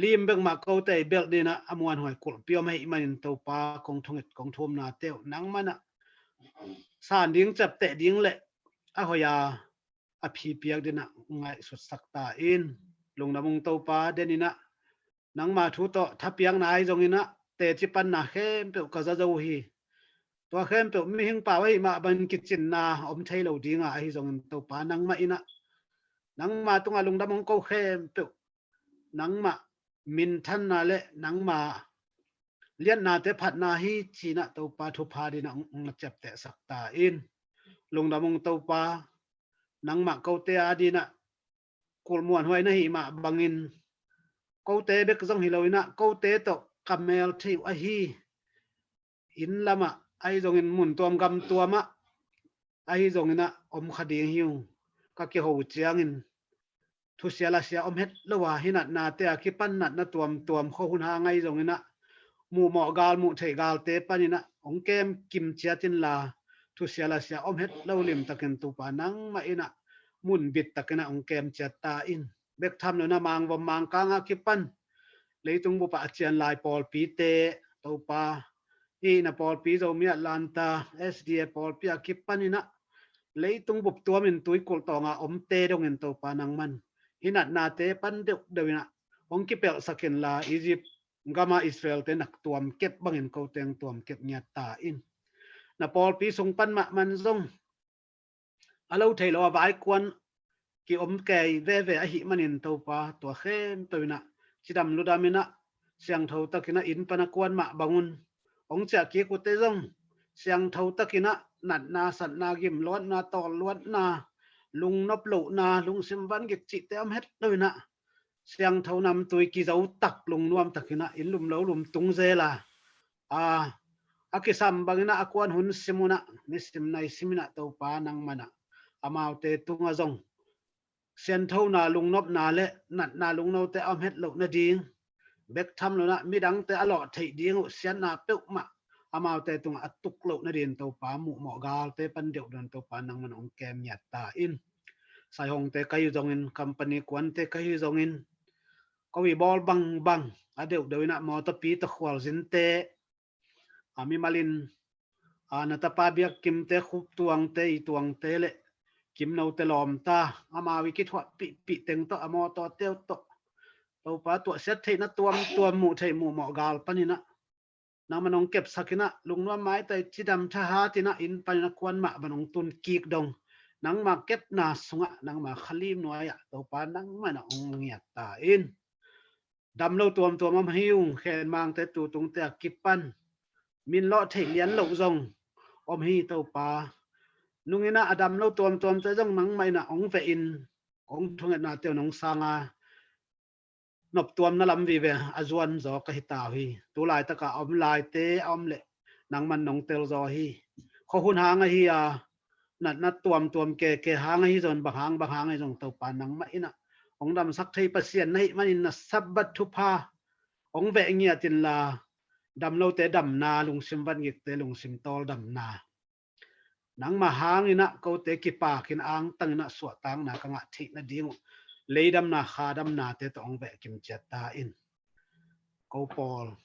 lim bek mah kote i belh dingin ah a muanhuai kulhpi om ahih manin Topa, kong thunget kong thumnate uh nangmah in ah san ding, ciapteh ding le a hoih a a phipiak dingin ah ngaihsutsak ta in. Lungdam ung Topa, den in ah nangma thu tawh thapiakna ahi zongin ah teci panna khempeuh ka za zo uh hi. Tua khempeuh mihing pau ahih mah bangin kicinna om thei lo ding a, ahi zongin Topa, nangmah in ah nangma tungah lungdam hong ko khempeuh nangmah minthanna le nangma liatnate phatna hi ci-in ah Topa, thupha dingin ah hong na ciaptehsak ta in. Lungdam ung Topa, nangmah kote a dingin ah kulh muanhuai na hih mah bangin kote bek zong hi lo in ah kote tawh ka mel thei uh ahi, inn lamah ahi zongin mun tuam gam tuamah ahi zongin ah om kha ding hi ung. Ka kiho ciangin thusia lasia om het lo a, hih natnate a kipan natna tuamtuam khua hun hang ahi zongin ah muhmawh gal muh theih galte panin ah hong kem kim ciat inla, thusia lasia om het lo limtakin Topa nangmah in ah mun bit takin ah hong kem ciat ta in. Bek tham lo in ah Mangvom Mangkang a kipan leitung bup ah a cian lai pawlpite Topa, hih na pawlpi Zomi Atlanta S D A pawlpi a kipan in ah leitung bup tuamin tuikulh tawng a omte dongin Topa nangman hih natnate pan deuhdeuh in ah hong kipelhsak inla, Egypt gam a Israelte nak tuam kep bangin kote hong tuam kep ngiat ta in. Na pawlpi sung pan mahmah zong a lo thei lo a vaikuan ki om kei veve ahih manin Topa, tua khempeuh in ah cidam ludam in ah siangtho takin ah inn pan a kuan mah bangun hong ciah kik uh te zong siangtho takin ah natna satna, gimluatna, tawlluatna, lungnop lohna, lungsim vangik cihte om het lo in ah siangtho namtui kizo tak lungnuam takin ah inn lum lo lum tung zel a, a, a kisam bangin ah a kuan hun sim un ah, nisim nai sim in ah Topa nangman ah amaute tungah zong sianthona lungnopna le natna lungnote a om het loh nading, bek tham lo in ah midangte a lawh theih ding uh siatna peuhmah amaute tungah a tuk loh nadin Topa, muhmawh galte pan deuhdeuh in Topa nangman hong kem ngiat ta in. Saihongte ka hi zongin, company kuante ka hi zongin, ko i bawl bangbang a deuhdeuh in ah mawtawpi tawh khualzinte, a mimalin a na tapa biakkimte, Khup Tuangte, i Tuangte le Kimnote lawmta, amau i kithuahpihpih teng tawh a mawtawte uh tawh Topa, tuahsiat theihna tuamtuam muh theih muhmawh gal panin ah nangman hong kepsak in ah lungnuam maitai cidam thahat in ah inn panin ah kuan mah ban hong tun kik dong, nangma kepna sungah, nangma khalim nuai-ah Topa nangman ah hong ngiat ta in. Damlo tuamtuam om hi ung, Khenmangte, Tutungte a kipan min lawh theih lian loh zong om hi Topa. Nung in ah a damlo tuamtuamte zong nangmah in ah hong veh in, hong thungetnate un hong sang a, noptuamna lam vive a zuan zaw ka hi ta uh hi. Tu laitak a om laite a om leh nangman nong tel zaw hi. Khua hun hang ahi a, natna tuamtuam keke hang ahi zong, bang hang bang hang ahi zong Topa nangmah in ah hong damsak thei Pasian na hih manin na Sabbath thupha hong veh ngiat inla, damlote damna, lungsim vangikte lungsim tawldamna, nangma hangin ah kote kipakin angtangin ah suahtakna ka ngah theih nading uh, leidamna khadamnate tawh hong veh kim ciat ta in. Ko pawl,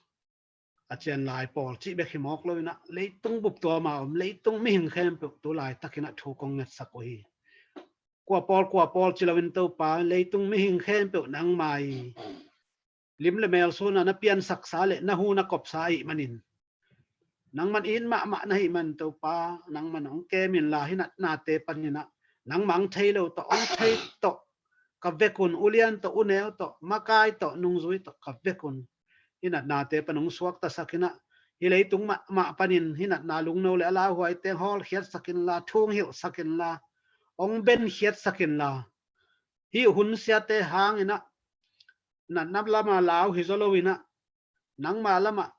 a cian lai pawl cih bek hi mawk lo in ah leitung bup tuam a om leitung mihing khempeuh tu laitakin ah thu kong ngetsak uh hi. Kua pawl, kua pawl ci loin Topa, leitung mihing khempeuh nangma i lim le mel sun a na piansaksa le na hu na kopsa ahih manin, nangman it mahmah na hih man Topa, nangman hong kem inla, hih natnate panin ah nangma hong thei lo tawh, hong thei tawh ka vek un, ulian tawh, uneu tawh, makai tawh, nungzui tawh ka vek un. Hih natnate pan hong suaktasak in ah, hih leitung mahmah panin hih natna lungno le a lauhuaite hong hawlkhiatsak inla, thu hong hilhsak inla, hong benkhiatsak inla, hih hun siate hangin ah natna lam a lau hi zaw lo in ah, nangma lam ah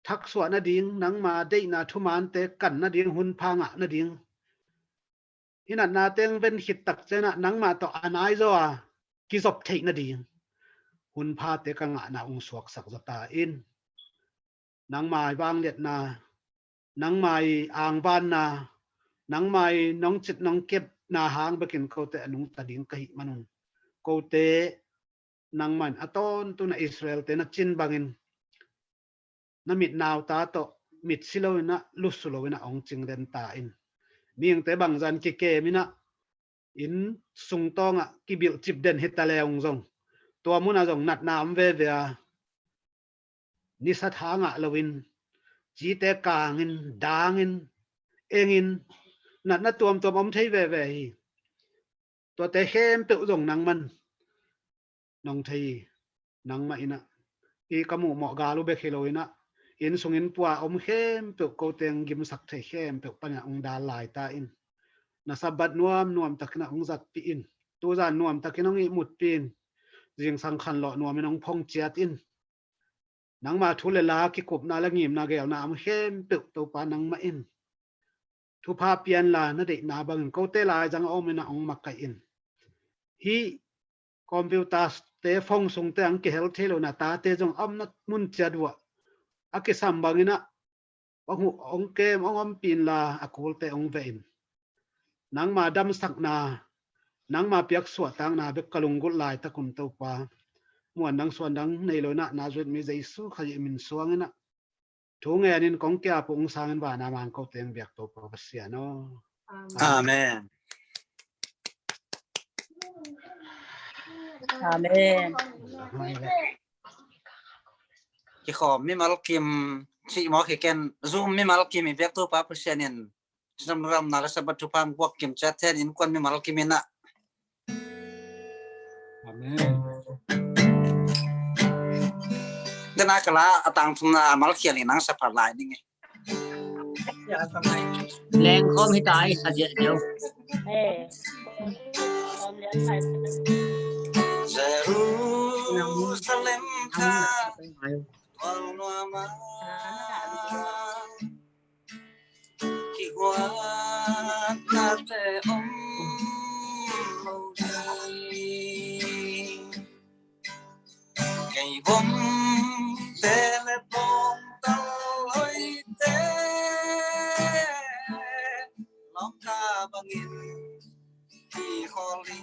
thaksuah nading, nangma deihna thumaante kan nading, hun pha ngah nading, hih natnate hong ven khit tak ciangin ah nangma tawh a nai zaw a kizop theih nading hun phate ka ngahna hong suaksak zaw ta in. Nangma i vangliatna, nangma i angvanna, nangma i nong cit nong kepna hang bekin kote a nungta ding ka hih manun, kote nangman a tawntung a Israelte na cin bangin na mit nauta tawh mitsi lo in ah, lusu lo in ah hong cingden ta in. Mihingte bangzah in kikem in ah, inn sung tawngah kibilh cip den hi ta le ung zong, tua munah zong natna om veve a, nisa tha ngah loin, cite kangin, dangin, engin, natna tuamtuam om thei veve hi. Tuate khempeuh zong nangman nong thei hi. Nangmah in ah, i ka muhmawh gal uh bek hi lo in ah, inn sung inn pua om khempeuh, ko teng gimsak thei khempeuh panin ah hong dal lai ta in. Na Sabbath nuamnuam takin ah hong zatpih in. Tuzan nuam takin hong ihmutpih in. Zingsang khanlawh nuamin hong phong ciat in. Nangma thu le la kikupna le ngimna geelna om khempeuh Topa nangmah in thupha pianla na deihna bangin kote lai zang a om in a hong makaih in. Hih computer te, phone sungte ang kihel thei lo na tate zong a omna mun ciat uh ah a kisam bangin ah hong hu-, hong kem, hong ompih inla a kulte hong veh in. Nangma damsakna, nangma piak suahtakna bek ka lunggulh laitak un Topa, muan dang suan dang nei lo in ah Nazareth mi Jesu Khazih min suangin ah thu ngenin kong kiap uh hong sangin vana mangko teng biak Topa Pasian aw. Amen. Amen. Kikhawm mimal kim cih maw, kiken Zoom mimal kim i biak Topa Pasian in sinam ramna le Sabbath thupha hong puak kim ciat hen, innkuan mimal kim in ah. Amen. Tena kala a tangthumna a malkhial in ang sapha lai ding e. Lengkhawm hita i sa diah deuh. Jerusalem kha tual nuama, kihuatnate om lo ding. Kei bomte le bawngtal hoihte lawmta bangin kihol hi.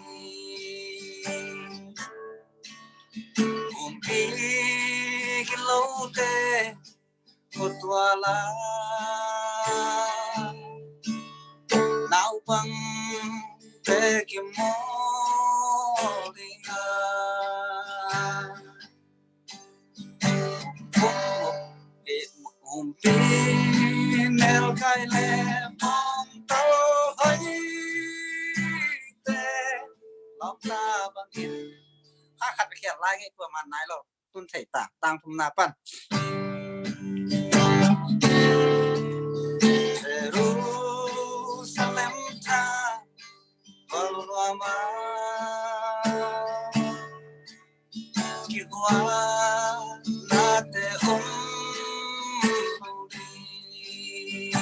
Kumpi kilote khuatuala naupangte kimawl ding a, humpi nelkai le bawngtal hoihte lawmta bangin. Kha khat khial lai ngei tua man nai lo. Tun thei ta, tangthumna pan. Jerusalem tha, bal nuama kihuatnate om lo ding.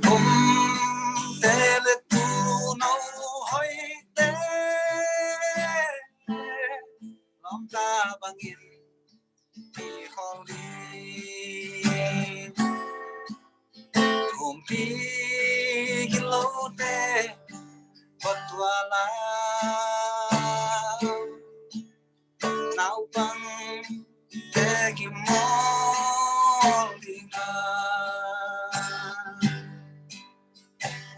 Bomte le tuuno hoihte lawmta bangin kihol ding. Kumpi kilote khuatuala naupangte kimawl ding a,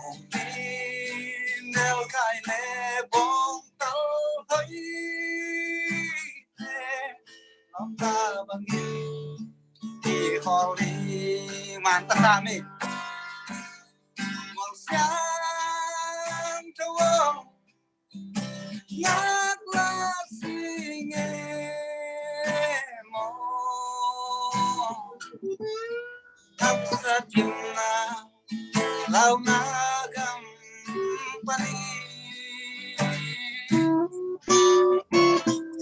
humpi nelkai le bawngtal hoihte lawmta bangin kihol ding. Man ta sa mi. Mual Siangtho aw, ngak la sing e maw. Haksa dimna launa gam panin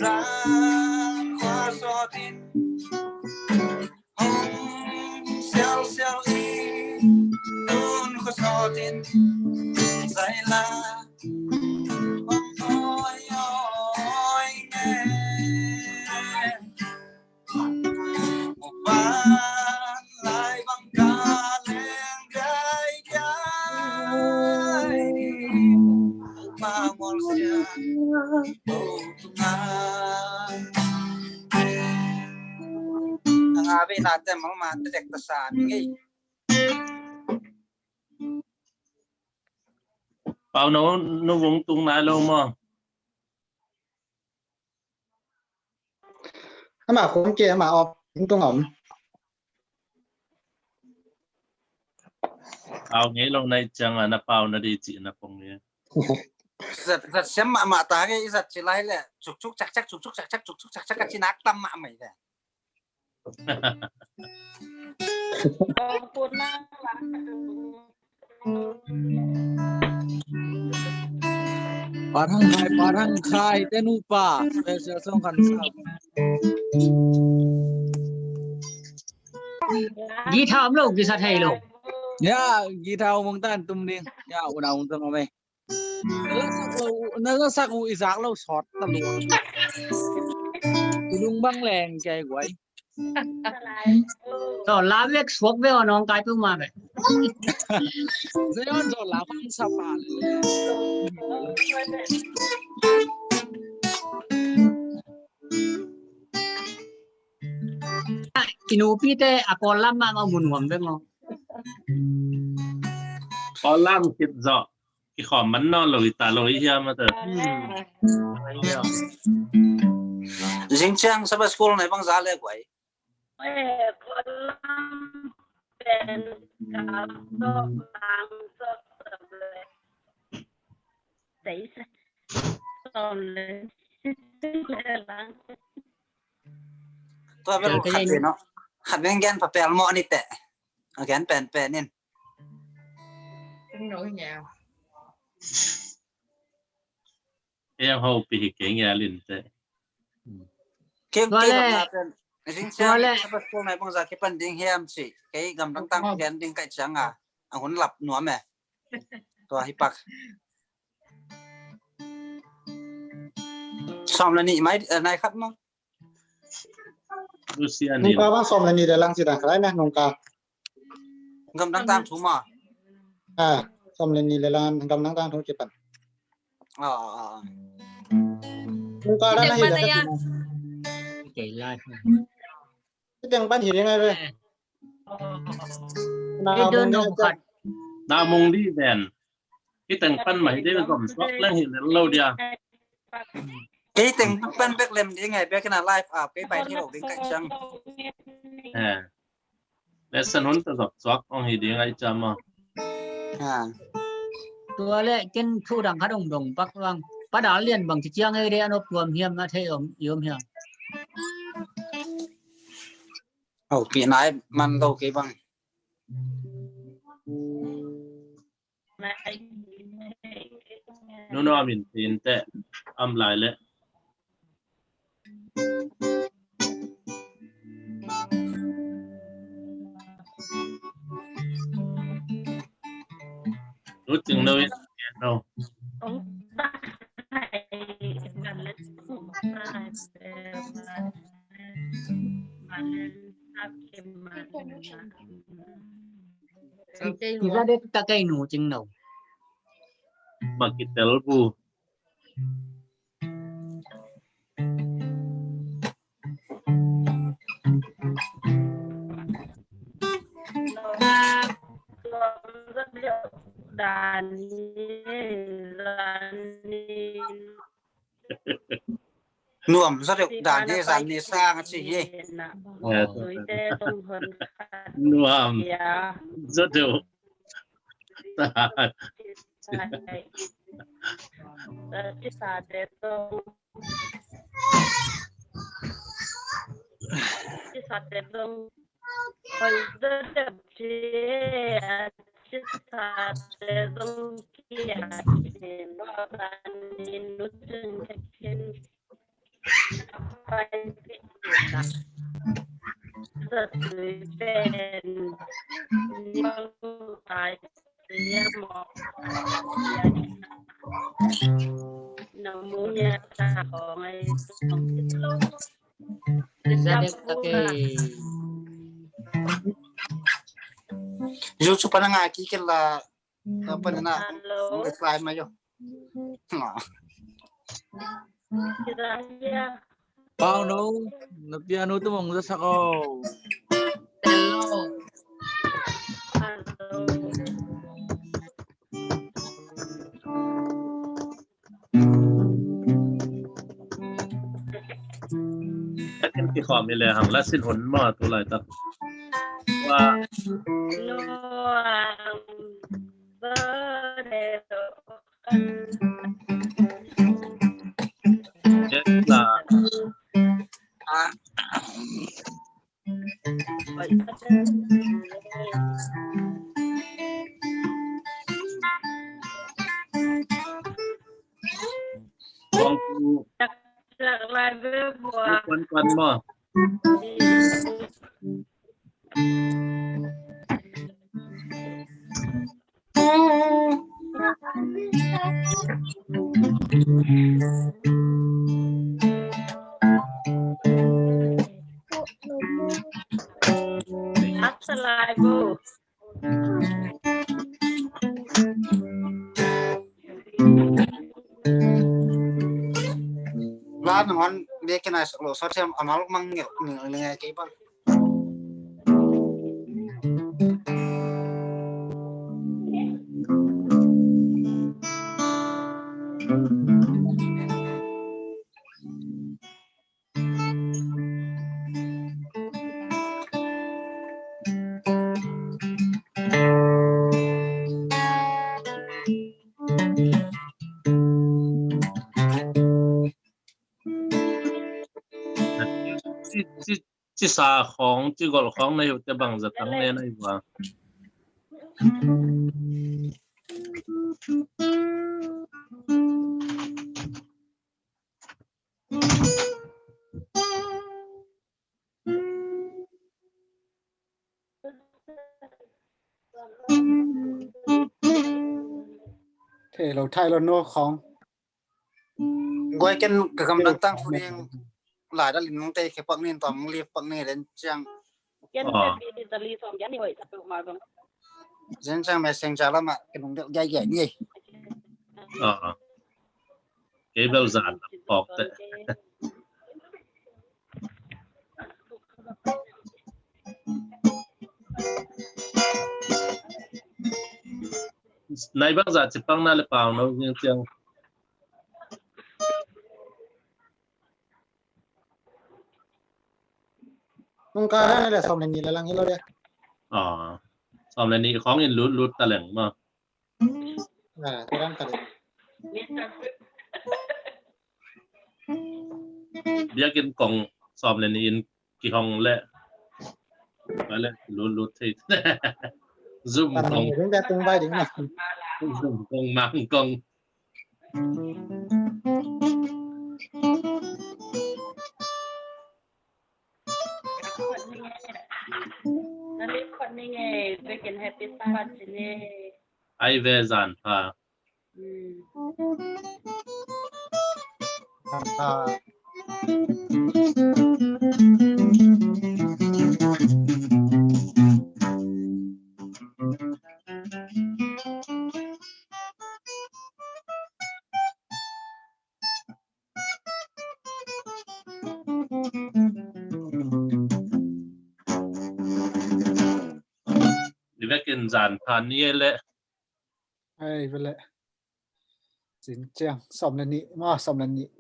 zan khua sawtin hong sialsial i tun khua sawtin zaila hong awi awi nge. Upan lai bang ka leng gai gai. Upa mual sia. Upa. Nga ve na te mang ma te dek ta sa ni ngei. Pau no, no vung tung nai lo maw? Ama khun ke, ama op tung om. Pau ngei lo nai ciang a na pau na di ci na pong ngei. Zat, zat siam mahmah ta ngei, zat ci lai le. Cuk cuk cak cak, cuk cuk cak cak, cuk cuk cak cak, ka ci nak tam mahmah le. Parang khai, parang khai, te nupa. Special song kan sa. Guitar om lo, guitar thei lo. Ya, guitar mong tan tum ding. Ya, unau tung amai. Na la sak lo, na la sak uh i zak lo sawt ta lua. I lung bang leng kia i guai. Zo la vek suak vek a nong kai tu ma vek. Zai on zo la bang sa pa le. I nupite a Kawl lam mah mah mun huam vek maw. Kawl lam khit zawh kikhawm man nawn lo hi ta lo hi hiam a ta. Zing ciang Sabbath School na bang za le guai. Tua bel khat ve no. Khat ve gen pa pel mo ni te. A gen pen pen in. Eng ho pi hi kei ngia lin te. Kei kei gamla pen. Zing ciang Sabbath School nai bang za kei pan ding hiam ci. Kei gamdang tang gen ding kai ciang a. A hun lap nuam e. Tua hi pak. Sawm le nih mai, eh, nai khat maw. Lucia ni. Nungka bang sawm le nih le lang ci dan khalai na nungka. Gamdang tang thu maw. Ah, sawm le nih le lang gamdang tang thu ci pan. Ah, ah, ah. Nungka dan na hi le. Kei lai. Teng pan hi ding ai ve. Na mung di ven. Hi teng pan mah hi ding gom suak leng hi lel lo dia. Kei teng pan bek lem ding ai bek na live up kei pai hi lo ding kai ciang. Eh. Lesson hun ta zop suak ong hi ding ai ciam a. Tua le ken thu dang khat ong dong pak vang. Pa Dal Lian bang ci ciang ei de an op tuam hiam a thei om i om hiam. Au pi nai man lo kei bang. Nunu amin tin te am lai le. Nu Cing No in no. Kizadek ta kei Nu Cing No. Makitel bu. Nuam zaw deuh dan hi zan ni sang a ci hi. Nuam zaw deuh. YouTube pana ngai kik la. Hello. Reply ma yo. Pau no, na piano tu mong za sako. Hello. Hello. Takin kikhawm i le hang la sin hun maw tu laitak. Wa. Yes la. Kuan kuan maw. Ak salai bu. Lan hon dia kena sak lo sot siam amal mang ngel ngel ngel kei bang. Ci, ci, ci sa khawng, ci golh khawng na hi uh teh bangzah tang ne na hi uh a? Thei lo, thai lo no khawng. Guai ken ka gamdang tang thu ding lai da lin nung tei khe pak nin tawm li pak ni len ciang. Ken ah. Ken pi ta li sawm yan ni hoi ta pe ma bang. Zen ciang messenger lama ken nung del gai gai ni. Ah. Kei bel zan pawk teh. Nai bangzah ci pang na le pau no zing ciang. Nung ka na le sawm le nih le lang hi lo de. Ah, sawm le nih khawng in lut lut ta leng maw. Ah, tua dan ka ding. Biakinn kong sawm le nih in kihong leh. Vai leh lut lut thei. Zoom kong. Ding bia tung vai ding na. Zoom kong mang kong. Na record ni nge, biakinn happy Sabbath ci ni. Ai ve zan pha. Mm. Zan pha. Ni vekin zan pha ni e le. Ai, ve le. Zin ciang, sawm le nih, ma, sawm le nih.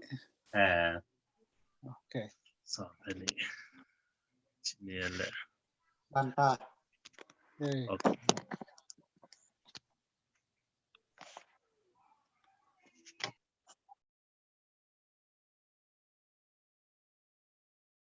Eh. Ok. Sawm le nih. Ci ni e le. Zan pha. Eh. Ok.